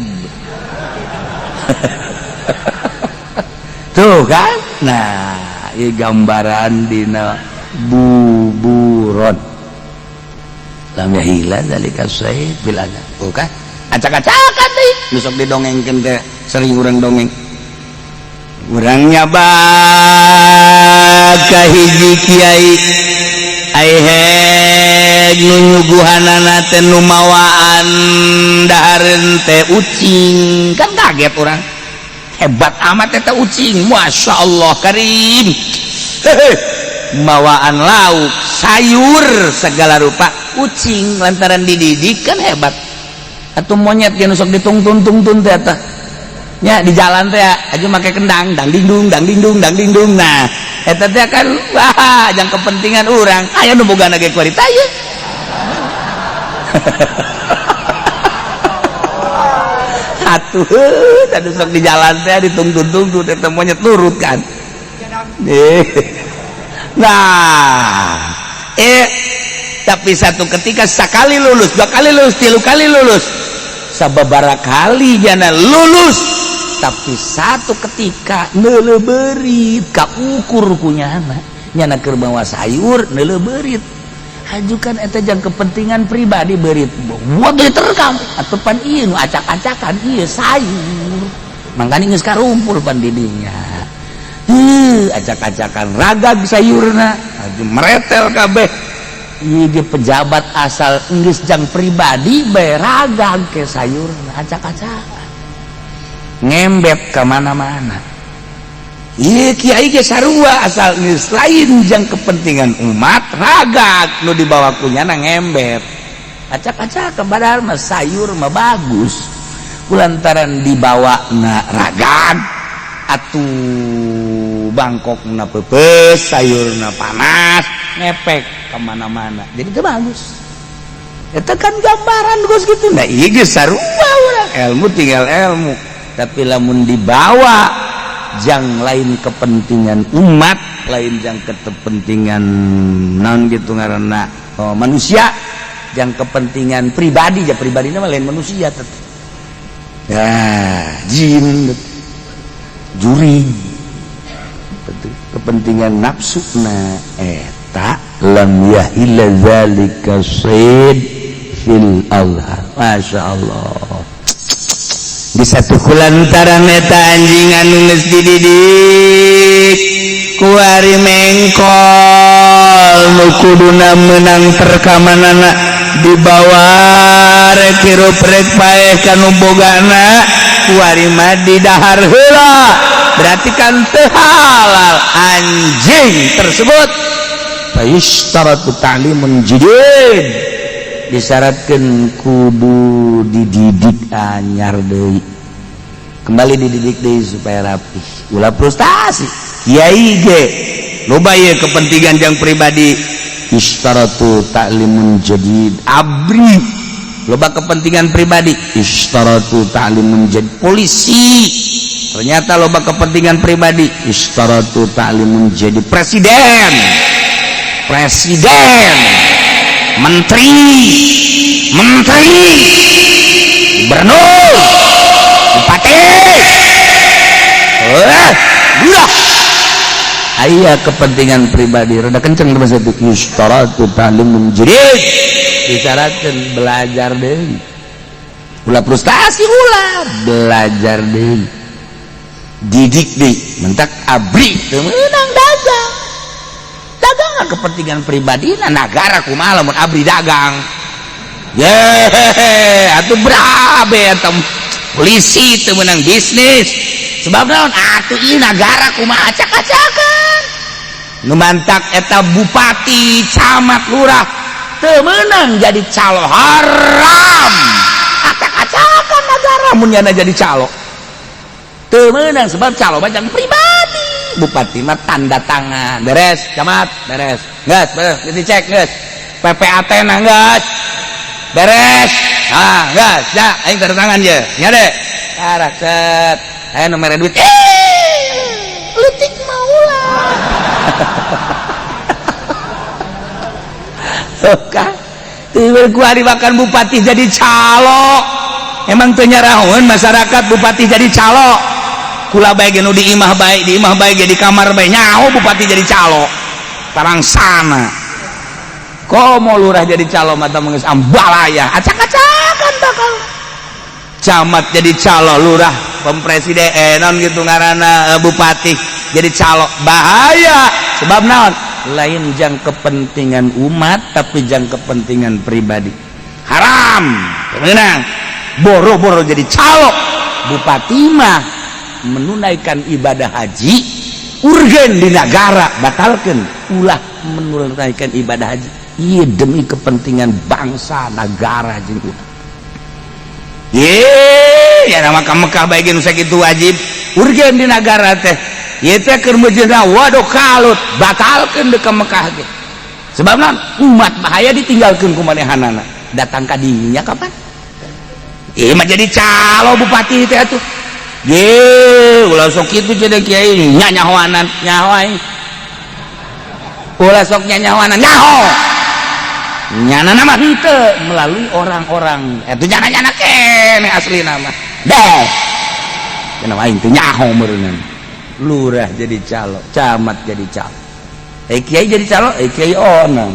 [SPEAKER 2] Tuh kan, nah, ieu gambaran dina buburon. Lam yahila dzalika sayd bil adab. Tuh kan, acak-acakan deui nu sok didongengkeun teh, sering urang dongeng, urang nyaba ka hiji kiai, ai heg nu nyuguhanana teh nu mawaan dahareun teh ucing. Kan kaget urang, hebat amat eta ucing, Masya Allah karim. Hehe, mawaan lauk sayur segala rupa ucing, lantaran dididik kan hebat. Atau monyet yang sok ditungtun-tungtun teh eta nya di jalan teh aja make kendang, dang dingdung dang dingdung dang dingdung. Nah, eta teh kan wah, jang kepentingan urang, aya nu boga ge kualitas ye. Atuh tadi sok di jalan teh ditungtun-tungtun eta monyet nurut kan. Nah, eh, tapi satu ketika sekali lulus, dua kali lulus, tilu kali lulus, sababara kali jana lulus, tapi satu ketika neuleuh beurit, kaukur ku nyana, nyana keur bawa sayur neuleuh beurit, hajukan eta jang kepentingan pribadi, beurit buat diterkam atau pan ieu nu acak-acakan ieu sayur, mangkana geus karumpul pan didinya. Heuh, acak-acakan ragag sayurna, aju meretel kabeh. Ieu ge pejabat asal geus jang pribadi bae, ragag ke sayurna, acak-acakan, ngembet ka mana-mana. Ieu kiai ge sarua, asal geus lain jang kepentingan umat, ragag nu dibawa ku nyana, ngembet, acak-acakan, padahal mah sayur mah bagus. Kulantaran dibawa na ragad atuh Bangkok na pepes, sayurna panas, ngepek kemana-mana, jadi itu bagus. Itu kan gambaran Gus gitu. Nah, iya geus sarua urang ilmu, tinggal ilmu, tapi lamun dibawa jang lain kepentingan umat, lain jang kepentingan naon gitu ngaranna, oh, manusia, jang kepentingan pribadi ya, pribadi mah lain manusia tetep ya, jin jurig, kepentingan nafsu. Nah, eta lam yahilla zalika sayd fil azhar. Masya Allah, di satu kulantaran eta anjing anu geus dididik kuari mengkol nu kuduna menang terkamanana, dibawa rek hirup rek paeh kanu bogana, kuari mah didahar heula, berarti kan teu halal anjing tersebut. Fayushtaratu ta'limun jadid, disyaratkan kudu dididik anyar deui, kembali dididik deui supaya rapi, ulah frustasi. Kiai ge loba ieu kepentingan jang pribadi, istaratu ta'limun jadid. ABRI loba kepentingan pribadi, istaratu ta'limun jadid. Polisi ternyata loba kepentingan pribadi, istaratu ta'limun jadid. Presiden, presiden, menteri, menteri, gubernur, bupati, eh, ulah aya kepentingan pribadi rada kenceng bahasa itu, istaratu ta'limun jadid, disyaratkan belajar deh, ulah frustasi, ulah belajar deh, didik deh. Mentak ABRI teu meunang dagang, dagang kepentingan pribadi. Nah, negara kumaha lamun ABRI dagang? Ye, atuh berabe eta. Polisi teu meunang bisnis, sebab naon atuh? Ieu nagara kumaha acak-acakan. Nu mantak eta bupati, camat, lurah teu meunang jadi calo, haram, acak-acakan negara mun nyana jadi calo. Teu meunang, sebab calo mah jangan pribadi. Bupati mah tanda tangan beres, camat beres, geus beres, dicek geus, PPAT na geus beres. Ah, geus ya, aing tanda tangan ye nya deh, karak set, aya nu mere duit, eh, leutik mah ulah. Kan kuari makan bupati jadi calo, emang teu nyarahoeun masyarakat bupati jadi calo? Kula bae nu di imah bae, di imah bae, di kamar bae nyaho bupati jadi calo tarangsana. Komo lurah jadi calo mata geus ambalaya, acak-acakan bakal. Camat jadi calo, lurah, pempresiden, eh, non gitu ngaranna, eh, bupati jadi calo, bahaya. Sebab naon? Lain jang kepentingan umat, tapi jang kepentingan pribadi, haram, menang boro-boro jadi calo. Bupati mah menunaikan ibadah haji urgen di negara, batalkan, ulah menunaikan ibadah haji, iya, demi kepentingan bangsa, negara jeung umat. Ye, ya nama ka Mekah bae nu sakitu wajib urgen di negara teh, ieu teh keur meujeuhna waduh kalut, batalkeun deuk ka Mekah ge. Sebab naon? Umat bahaya ditinggalkeun ku manehanana, datang ka dinya kapan? Ieu mah jadi calo bupati teh atuh. Ye, ulah sok kitu cenah kiai, nya nyahoanan, nyaho aing. Ulah sok nyahoanan, nyaho. Nyana nama henteu melalui orang-orang. Eta nyana-nyana keneh asli nama. Deh. Cenah aing teu nyaho meureunnan. Lurah jadi calo, camat jadi calo. Eh, kiai jadi calo, eh, kiai onang.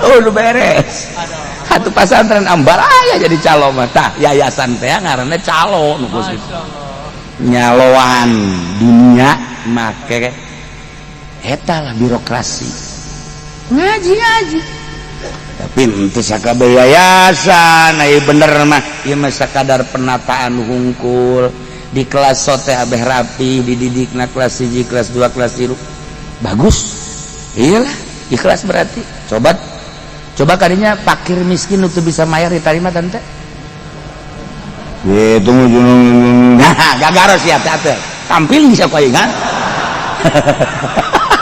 [SPEAKER 2] Oh, lu beres. Satu pasantren ambalaya jadi calo mah. Tah, yayasan teh ngaranna calo nu geus kitu. Nyaloan dunia make eta lah birokrasi. Ngaji-ngaji. Tapi henteu sakabeh yayasan, aya bener mah ieu mah sakadar penataan hungkul. Di kelas sote abeh rapi, dididikna kelas 1, kelas 2, kelas 3. Bagus. Iyalah, ikhlas berarti. Coba Coba kadinya pakir miskin untuk bisa mayar diterima tante.
[SPEAKER 1] Ye tunggu.
[SPEAKER 2] Nah, gagaros ya tante. Tampil bisa kau ingat.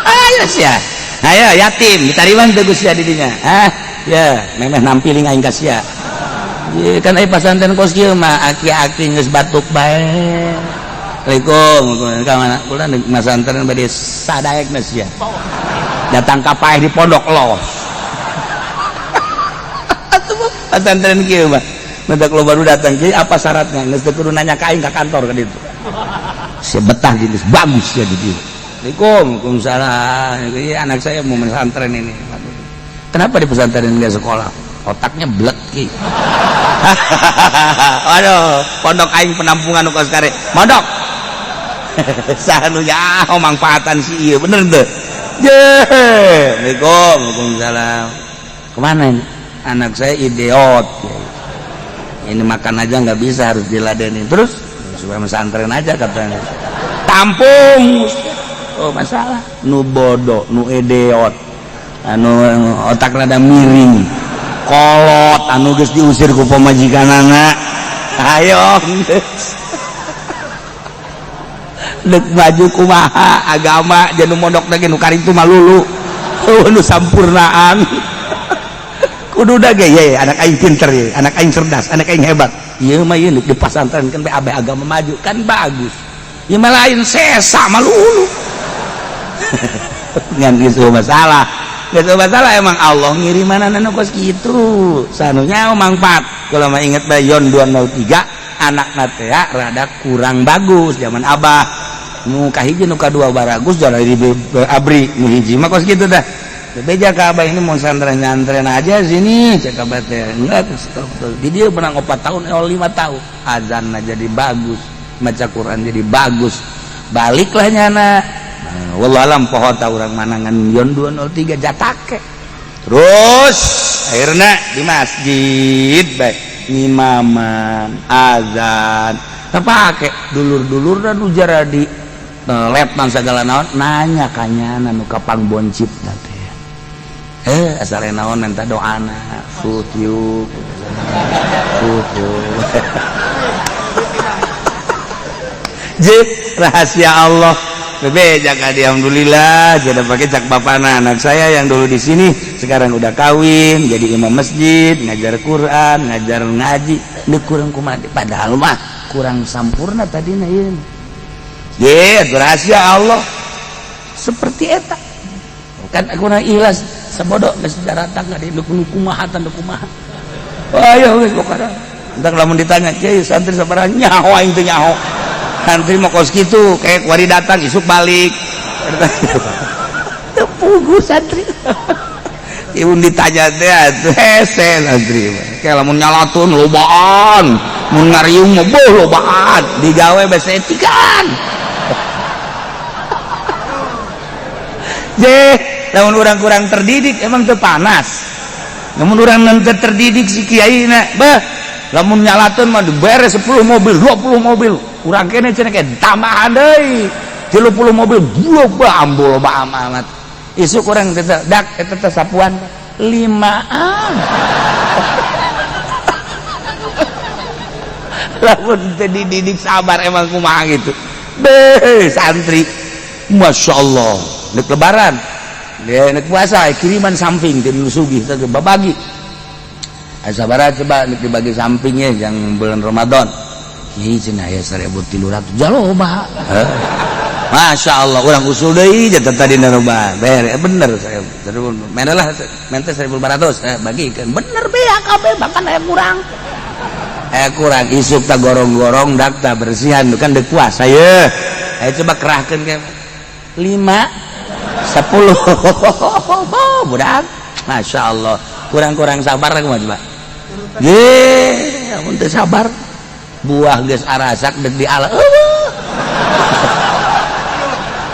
[SPEAKER 2] Ayo sia. Ayo yatim diterima teu sia di dinya. Hah? Ya, memeh nampiling aing ka sia. Ye kan aya pasantren kos kieu mah aki-aki geus batuk bae. Assalamualaikum, ka mana? Kula masantren bade sadaekna sia. Datang ka paeh di pondok los. Pasantren kieu mah. Mentak lo baru datang kieu apa syaratnya? Geus teu kudu nanya ka aing ka kantor ka ditu. Sia betah geus bagus ya di dieu. Assalamualaikum, waalaikumsalam. Iya, anak saya mau pesantren ini. Kenapa di pesantren nggak sekolah? Otaknya blek ki. Aduh, pondok aing penampungan nu kos kare. Mondok. Saha nu nyaho mangfaatan si ieu, bener teu? Je. Assalamualaikum, waalaikumsalam. Kemana ini? Anak saya idiot. Ini makan aja nggak bisa, harus diladenin. Terus supaya pesantren aja katanya. Tampung. Oh masalah nu bodoh nu idiot anu otak rada miring kolot anu geus diusir ku pamajikanana ayo geus deuk maju kumaha agama jeung nu mondok lagi nu karitu malulu nu sampurnaan kudu da ge ye anak aing pinter ye anak aing cerdas anak aing hebat ieu mah ieu di pasantren kan bae agama maju kan bagus ieu mah lain sesa malulu ngan geus masalah geus masalah emang Allah ngirimanana nu kos kitu sanunya mangfaat kalau mah inget bae Yon 203 anakna teh rada kurang bagus zaman abah nu kahiji nu kadua baragus jalan di abri nu hiji mah kos kitu dah beja ka abah ini mau santren nyantren aja sini cek abah teh enggak di dia menang 4 tahun 5 tahun azanna jadi bagus maca Quran jadi bagus baliklah nyana. Wallahu alam poho ta urang manangan Yon 203 jatake terus akhirnya di masjid bae ngimaman azan terpake dulur-dulur dan ujar di letnan segala naon nanya kanyana nu kapang boncit teh asal naon minta doana sut yuk je rahasia Allah. Bebe jaga di alhamdulillah sudah pakai cak bapana anak saya yang dulu di sini sekarang udah kawin jadi imam masjid ngajar Quran ngajar ngaji ini kurang kumaha padahal mah kurang sampurna tadi na ieu ye rahasia Allah seperti eta kan aku na ikhlas sabodo geus daratang di kumaha tanda kumaha ayo geus pokona entar lamun ditanya kiai santri sabaraha nyaho aing teu nyaho santri mau kos gitu kayak wari datang isuk balik tepugu santri ibu ditanya teh hese santri kayak lamun nyalatun lobaan mun ngariung mah boh lobaan digawe basa etikan je lamun urang kurang terdidik emang teu panas lamun urang teu terdidik si kiai na bah lamun nyalatun mah dibere 10 mobil 20 mobil urang kene cenah ke tambahan deui 30 mobil loba ambo loba amat isuk urang teh dak eta teh sapuan 5an lamun teu dididik sabar emang kumaha gitu beh santri Masya Allah nek lebaran nek puasa kiriman samping ti nu sugih teh babagi sabaraha coba nek dibagi sampingnya yang bulan Ramadan kiai cenah aya 1300 jaloba Masya Allah urang usul deui jatah tadi naroba bere bener saya menalah mente 1400 bagikeun bener beak kabeh bahkan aya kurang isuk ta gorong-gorong dak ta bersihan kan deuk puasa ye ayo coba kerahkeun ke 5 10 budak Masya Allah kurang-kurang sabar aku mah coba ye amun teu sabar buah geus arasak deuk diala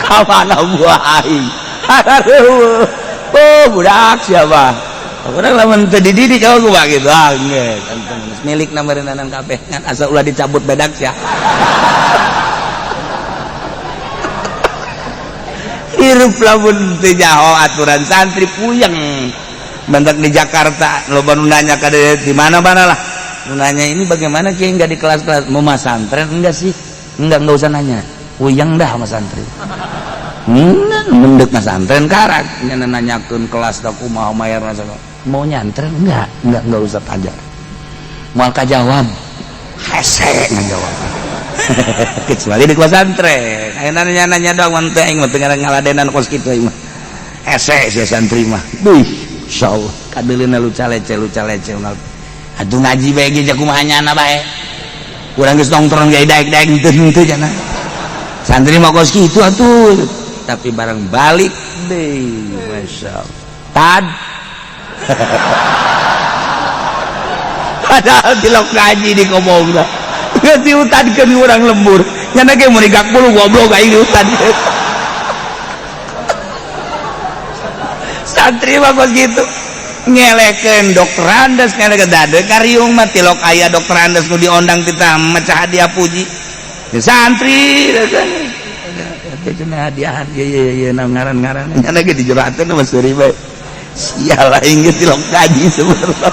[SPEAKER 2] ka mana buah aing oh budak siapa urang lamun teu dididik aku mah gitu ah geus milik nameureunana kabeh ngan asal ulah dicabut bedak sia hirup lamun teu nyaho aturan santri puyeng. Mantak di Jakarta loba nu nanya ka di mana-mana lah. Nu nanya ini bagaimana kiai enggak di kelas-kelas mau masantren enggak sih? Enggak usah nanya. Puyeng dah sama santri. Mendek masantren karak nya nanyakeun kelas da kumaha mayarna segala. Mau nyantren enggak? Enggak usah tanya. Moal kajawab. Hese ngajawab. Kecuali di pesantren. Aya nanya-nanya doang mun teh aing mah teu ngaladenan kos kitu aing mah. Hese sia santri mah. Duh, insyaallah kadeuleuna luca lece Atuh ngaji bae ge kumaha nyana bae. Urang geus nongtrong ge daek-daek henteu henteu cenah. Santri mah kos kitu atuh. Tapi barang balik deui, masyaallah. Tad. Padahal tilok ngaji di kobongna. Geus diutankeun urang lembur. Nyana ge mun digak bulu goblok aing diutankeun. Santri mah kos kitu. Ngelekeun dokter Andes ngelekeun dade kariung mah tilok aya dokter Andes nu diondang titah mecah hadiah puji. Ya, santri teh cenah hadiahan ye ye ye ngaran-ngaran nyana ge dijerakeun mah seuri bae. Sial aing ge tilok ngaji sebenarnya.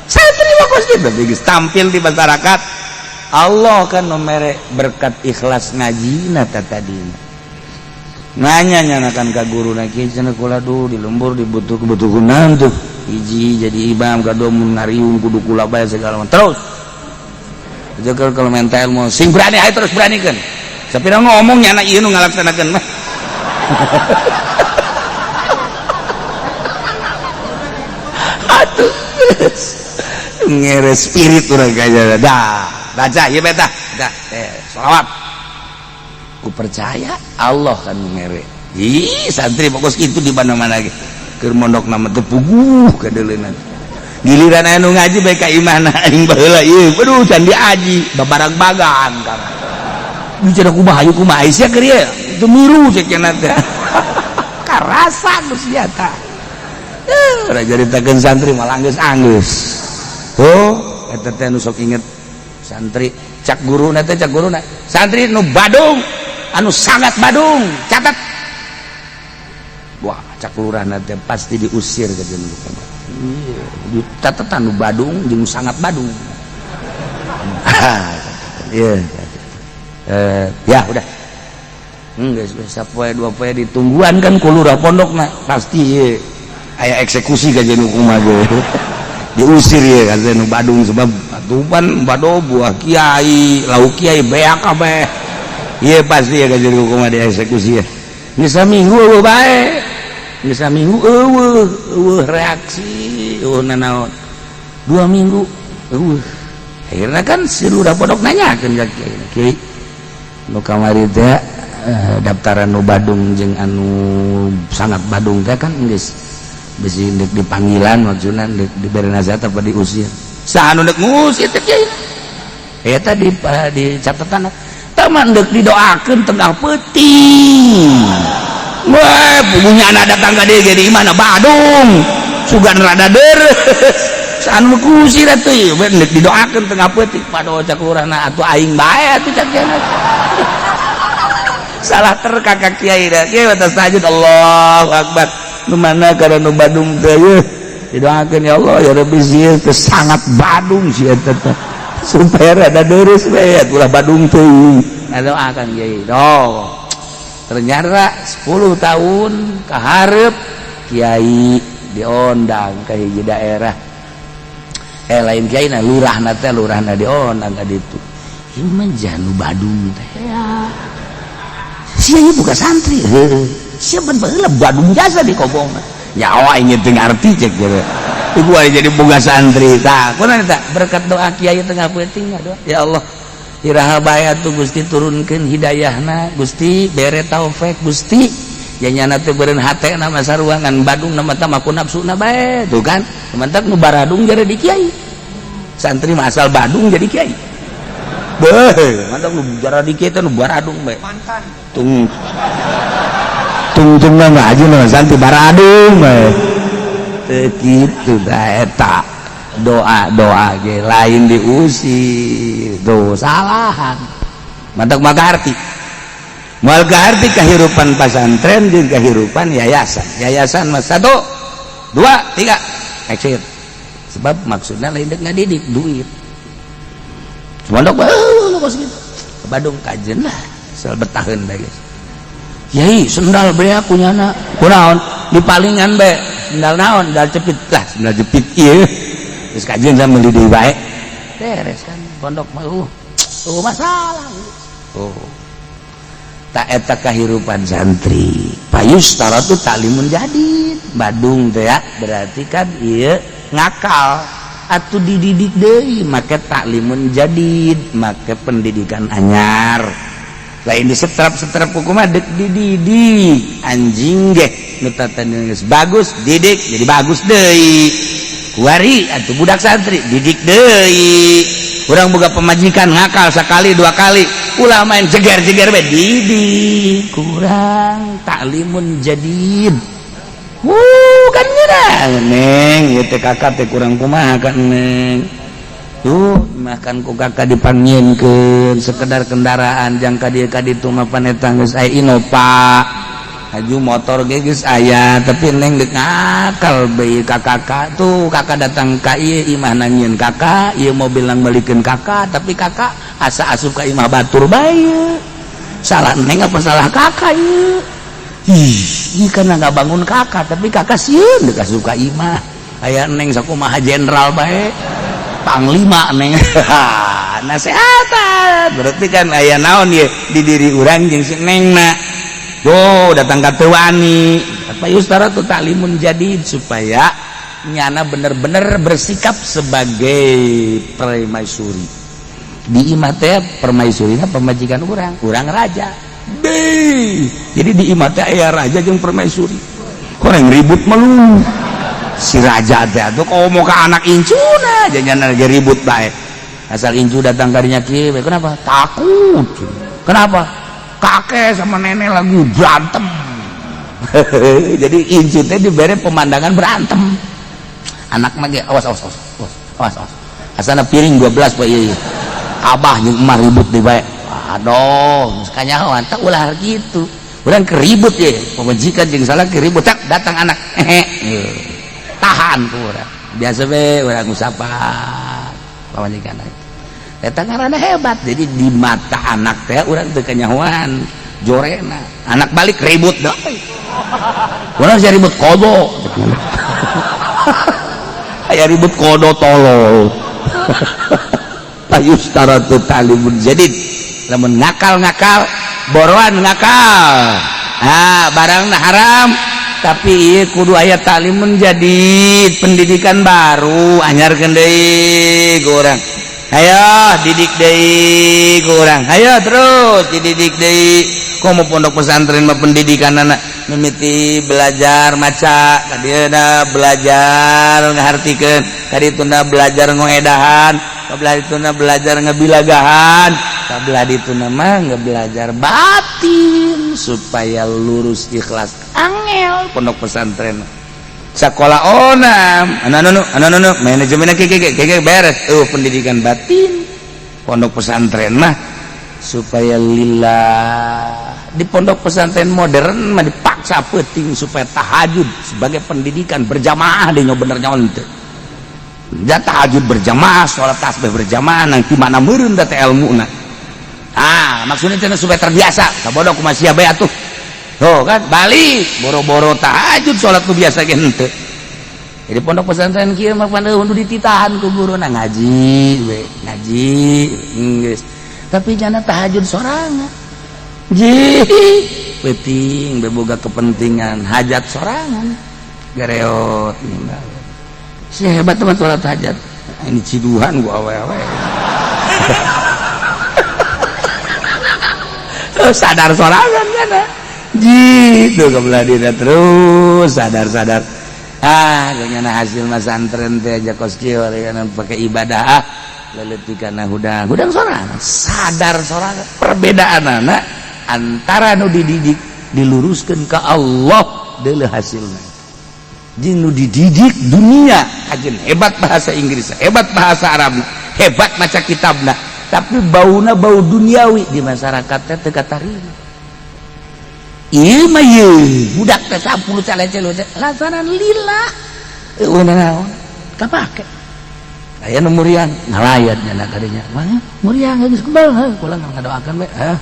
[SPEAKER 2] Santri mah kos kitu geus tampil di masyarakat. Allah kan nu mere berkat ikhlas ngajina teh tadina. Nanya nyanakan ka guru na kieu cenah kula duh di lembur dibutuh kebutuhan tuh hiji jadi imam kadua mun ngariung kudu kula bae segala macam terus aja kalau minta ilmu sing berani ayo terus beranikeun sapira ngomong nyana ieu nu ngalaksanakeun mah. Atuh ngere spirit urang kaya dah baca ieu bae tah dah selawat ku percaya Allah kan mere. Ih santri pokos kitu di mana-mana ge. Keur mondok nama teu puguh kadeuleunna. Giliran aya nu ngaji bae ka imahna aing baheula ieu. Waduh can diaji babarang-bagan kana. Bicara kumaha hayu kumaha sia keur ieu. Teu milu cek cenah teh. Karasa nu sia tah. Ora caritakeun santri malah anggeus-anggeus. Tuh eta teh nu sok inget santri cak guruna teh cak guruna. Santri nu badung anu sangat badung catat wah cak lurahna teh pasti diusir ke jeung iya dicatetan nu badung jeung sangat badung. Iya ya udah geus sapoe dua poe ditungguan kan ku lurah pondokna pasti ieu aya eksekusi ka jeung kumaha ge diusir ieu ka nu badung sebab atupan bado buah kiai lauk kiai beak kabeh. Iya pasti ya kajian hukum ada eksekusi ya. Geus saminggu eueuh bae. Geus saminggu eueuh, eueuh reaksi, eueuh nanaon. 2 minggu eueuh. Akhirna kan si lurah pondok nanyakeun ka kiai. Kiai nu kamari teh daftaran nu badung jeung anu sangat badung teh kan geus bisi deuk dipanggilan maksudna deuk dibere nasihat apa diusir. Saha nu deuk ngusir teh kiai? Eta di catatan teman dek didoakan tengah peuting. Wah, puguhnya anak datang ka dieu ge di mana badung. Sugan rada deres. Anu kusir atuh ieu dek didoakeun tengah peuting padoh cak lurahna atuh aing bae atuh cak kiai. Salah terka ka kiai da. Kiai atas tahajud Allahu akbar. Nu mana kana nu badung teh yeuh. Didoakeun ya Allah ya Rabbi sieun teh sangat badung sieun teh. Supaya rada deres bae ulah badung teuing. Ngadoakan kiai. Doh. Ternyata 10 tahun kaharep kiai diondang ke hiji daerah. Lain kiai na lurahna teh lurahna diondang ka ditu. Ieu mah janu badung teh. Sia ieu buka santri. Heuh. Sia ban baheula badung jasa di kobongna. Nyawa aing teu ngarti cek gitu. Iku aing jadi boga santri. Tah, kunaon eta? Berkat doa kiai tengah peuting doa. Ya Allah, iraha bae atuh Gusti turunkeun hidayahna, Gusti bere taufik, Gusti. Ya nyana teh beureun hatena mah saruangan badung na mah ku nafsuna bae, tuh kan. Mantak nu baradung jadi di kiai. Santri mah asal badung jadi kiai. Beuh, mantak nu jara di kiai teh nu baradung bae. Mantan. Tung tungtungna ngaji mah santri baradung bae. Teu kitu da eta doa-doa ge lain diusir tuh salahan mantak magarti moal kaharti kehidupan pasantren jeung kehidupan yayasan. Yayasan mah satu 2, 3, exit. Sebab maksudnya lain dek ngadidik duit. Pondok kos gitu. Ke Bandung kajen lah, sel betaheun bae geus. Yai, sendal beak kunyana. Kunaon? Dipalingan bae. Sendal naon? Sendal jepit lah, sendal jepit ieu. Geus kajen sama meuli deui bae. Beres kan pondok mah masalah. Oh. Tak eta kahirupan santri. Fayusytaratu ta'limun jadid. Badung teh ya, berarti kan ieu ngakal atuh dididik deui make ta'limun jadid, make pendidikan anyar. Lain disetrap-setrap kumaha dek dididik. Anjing ge nu tatana geus bagus didik jadi bagus deui. Kuari atuh budak santri didik deui. Urang boga pemajikan ngakal sekali dua kali ulah main jeger-jeger bae didik kurang ta'limun jadid. Kan ngeunah neng ieu teh kakak teh kurang kumaha kan neng. Tuh makan ku kakak dipanggieunkeun sekedar kendaraan jang ka dieu ka ditu mah paneta geus aya Innova. Haju motor ge geus aya tapi neng deuk ngakal bae ka kakak tuh kakak datang ka ieu imah nangieun kakak ieu mobil nang meulikeun kakak tapi kakak asa asup ka imah batur bae. Salah neng apa salah kakak ieu? Ih, ieu kan nggak bangun kakak tapi kakak sieun deuk asup ka imah. Aya neng sakumaha jenderal bae. Panglima neng. Nasehatan. Berarti kan aya naon ye di diri urang jeung si nengna. Tuh datang ka teu wani. Fayusytaratu ta'limun jadid supaya nyana bener-bener bersikap sebagai permaisuri. Di imah teh permaisurina pemajikan urang, urang raja. Deh. Jadi di imah teh aya raja jeung permaisuri. Korang ribut melu. Si raja teh atuh komo ka anak incuna janyana lagi ribut bae. Asal incu datang kadinya kieu, kenapa? Takut. Kenapa? Kakek sama nenek lagi berantem. Jadi incu teh diberi pemandangan berantem. Anak mah ge awas awas awas awas awas awas. Asana piring 12 pak ieu. Abah jeung emak ribut deui bae. Aduh, kanyahoan tak ulah gitu. Urang keribut ye, pamajikan jeung salah keribut tak datang anak. Hehe. Tahan ku urang. Biasa be urang usapan pamajikan. Eta ngaranna hebat. Jadi di mata anak teh urang teu kanyahoan jorena. Anak balik ribut deui. Urang sia ribut kodo. Aya ribut kodo tolol. Fayusytaratu ta'limun jadid. Lamun ngakal-ngakal, boroan ngakal. Ah, barangna haram tapi ieu kudu aya ta'limun jadid, pendidikan baru anyarkeun deui ku urang. Ayo didik deui ku urang. Ayo terus dididik deui. Komo pondok pesantren mah pendidikan anak mimiti belajar maca, kadieuna belajar ngahartikeun, kadituna belajar ngoedahan, kabelah dituna belajar ngebilagahan, kabelah dituna mah ngebelajar batin supaya lurus ikhlas. Angel pondok pesantren. Sekolah onam, anu anu anu anu manajemen kieu kieu kieu beres. Pendidikan batin pondok pesantren mah supaya lillah. Di pondok pesantren modern mah dipaksa penting supaya tahajud sebagai pendidikan berjamaah deh bener nyawa teu. Ja tahajud berjamaah, sholat tasbih berjamaah nanti mana meureun da teh ilmuna. Ah, maksudnya cenah supaya terbiasa. Sabodo kumaha sia bae atuh. Tuh kan balik boro-boro tahajud sholat nu biasa ge henteu. Jadi pondok pesantren kieu mah pan eueuh dititahan ku guruna ngaji we, ngaji geus. Tapi jana tahajud sorangan. Ji, penting beboga kepentingan hajat sorangan. Gareot ninggal. Si hebat teman sholat hajat. Ini ciduhan gua awe-awe. Terus sadar sorangan kan. Ji, tuh kebelah diri terus sadar-sadar. Ah, kayaknya hasil masantren teh aja kos kieu pakai ibadah ah. Leletikan hudang, hudang sorangan, sadar sorangan. Perbedaan anak antara nu dididik diluruskan ke Allah deuleu hasilna. Jeung nu dididik dunia kajen hebat bahasa Inggris, hebat bahasa Arab, hebat maca kitabna, tapi bauna bau duniawi di masyarakat teh teu katarima. Ieu mah ye budak teh 10 calece lantaran lila. Eueuh naon kapake. Aya nu muriang ngalayat nya kadinya. Mangga muriang geus kebal heuh kula ngadoakeun we. Heuh.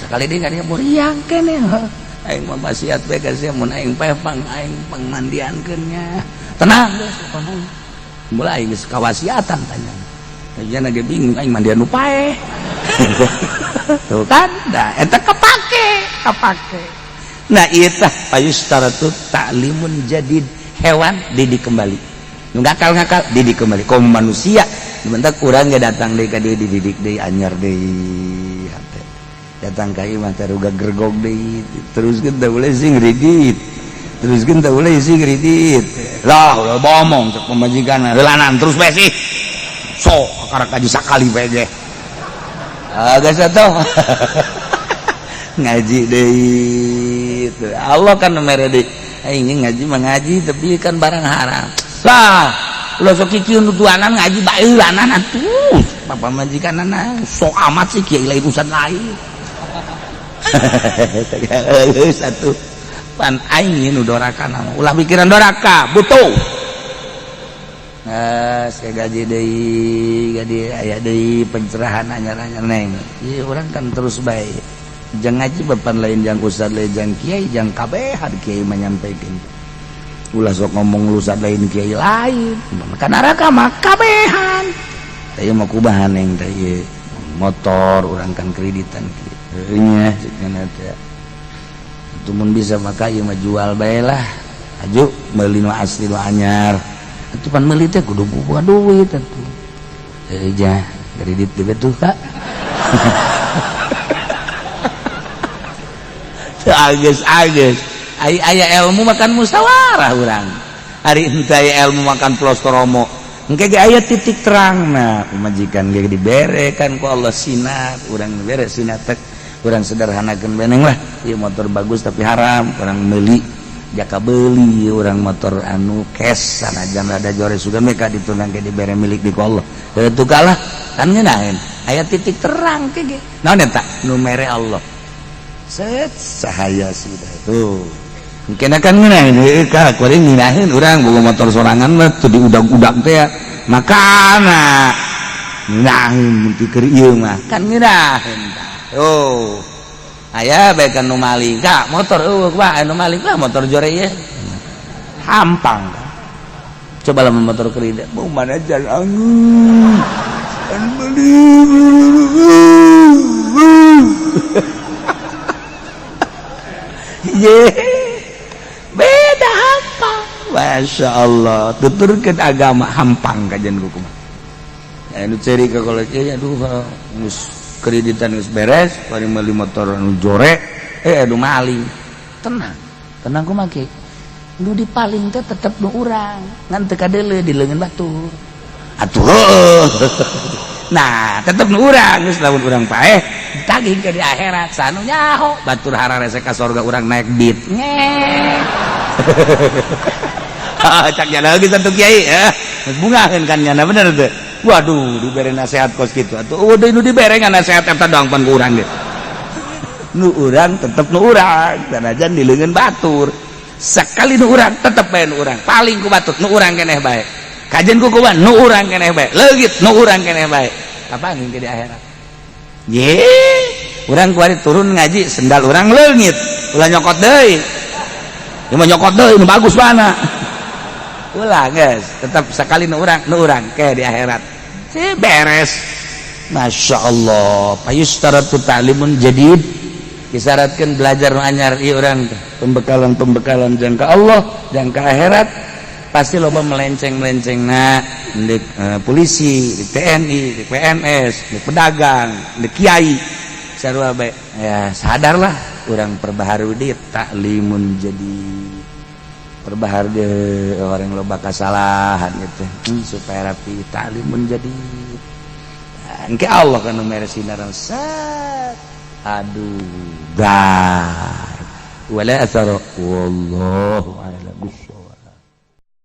[SPEAKER 2] Sekali deui kadinya muriang keneh heuh. Aing mah wasiat bae ka sia mun aing paeh pang aing pangmandiankeun nya. Tenang geus pokona. Mulai geus kawasiatan tanya. Tanya ge bingung aing mandian nu paeh. Tuh kan, nah eta kapake, kapake. Nah ieu tah payustaratu ta'limun jadid, hewan didik kembali. Nu ngakal-ngakal didik kembali. Komo manusia, bentak urang ge datang deui ka dieu dididik deui anyar deui hate. Datang ka ieu mah taruga gergok deui, teruskeun teh boleh sing kredit. Teruskeun teh boleh sing kredit. Lah ulah bomong cek pamajikan heulanan terus bae sih. Sok karak kaji sakali bae ge. Ah geus atuh. Ngaji deui. Allah kan mere deui. Aing ngaji mah ngaji tapi kan barang haram. Lah, lo sok kieu nutuanan ngaji bae heulanan atuh. Papa majikanana sok amat sih kiai lain urusan lain. Geus atuh. Pan aing nu doraka mah ulah mikiran doraka, butuh. Nah, saya gaji deui, gaji aya deui pencerahan anyar-anyar neng. Ieu urang kan terus bae. Jang ngaji bapan lain jang ustad lain jang kiai jang kabehan kiai menyampaikan. Ulah sok ngomong ustad lain kiai lain. Kan neraka mah kabehan. Teh mah kubahan neng teh ieu motor urang kan kreditan kieu. Nya cenah teh. Atuh mun bisa maka ieu mah jual bae lah. Aju meuli nu asli nu anyar. Atuh pan meuli teh kudu boga duit atuh. Heuh jah, kredit deui tuh Kak. Agus-agus aya ilmu makan musyawarah urang. Ari henteu aya ilmu makan plostoromo. Engke ge aya titik terang nah pamajikan ge dibere kan ku Allah sinar, urang dibere sinar tek urang sederhanakeun beneng lah. Ieu motor bagus tapi haram, urang meuli jaka beuli urang motor anu cash sanajan rada jore sugan mereka ditunang ge dibere milik di ku Allah. Heuh kalah kan ngeunaheun. Aya titik terang ke ge. Naon eta? Nu mere Allah. Set cahaya sudah tuh mungkin akan ngeunaheun heueuh ka kuring ngeunaheun urang boga motor sorangan mah teu diudag-udag teh ya makana ngeunaheun mun keur ieu mah kan ngeunaheun oh aya bae kan nu maling ka motor eueuh bae nu maling lah motor jore ieu hampang coba lah motor kredit mau mana jalan an beli ye beda hampang Masya Allah tuturkeun agama hampang kajian kumaha anu ceri ka kolot aduh geus kreditan geus beres bari meuli motor anu jore aduh maling tenang tenang kumaha kiai nu dipaling teh tetep nu urang ngan teu kadeuleu di leungeun batur atuh nah tetep nu urang geus lamun urang paeh ditagih ke di akhirat sanu nyaho batur hararese ka sorga urang naik beat ngeh cak nyana geus atuh kiai geus bungaheun kan nyana bener teu waduh dibere nasihat kos kitu atuh eueuh deui nu dibere nasihat eta doang pan ku urang ge nu urang tetep nu urang sanajan di leungeun batur sekali nu urang tetep bae nu urang paling ku batur nu urang keneh bae kajen ku kumaha nu urang keneh bae leungit nu urang keneh bae kapan ke di akhirat ye urang kuari turun ngaji sendal urang leungit ulah nyokot deui ieu mah nyokot deui nu bagus mana ulah geus tetep sekali nu urang ke di akhirat si beres Masya Allah payustaratu ta'limun jadid disyaratkan belajar nu anyar ieu urang pembekalan-pembekalan jangka Allah jangka akhirat pasti loba melenceng-melenceng na di polisi, di TNI, di PNS, di pedagang, di kiai sarua bae ya sadarlah urang perbaharui di taklimun jadi perbaharui di orang loba kesalahan gitu supaya rapi taklimun jadi engke Allah kan mere sinar set aduh dar wala athara wallahu a'lam bissawab.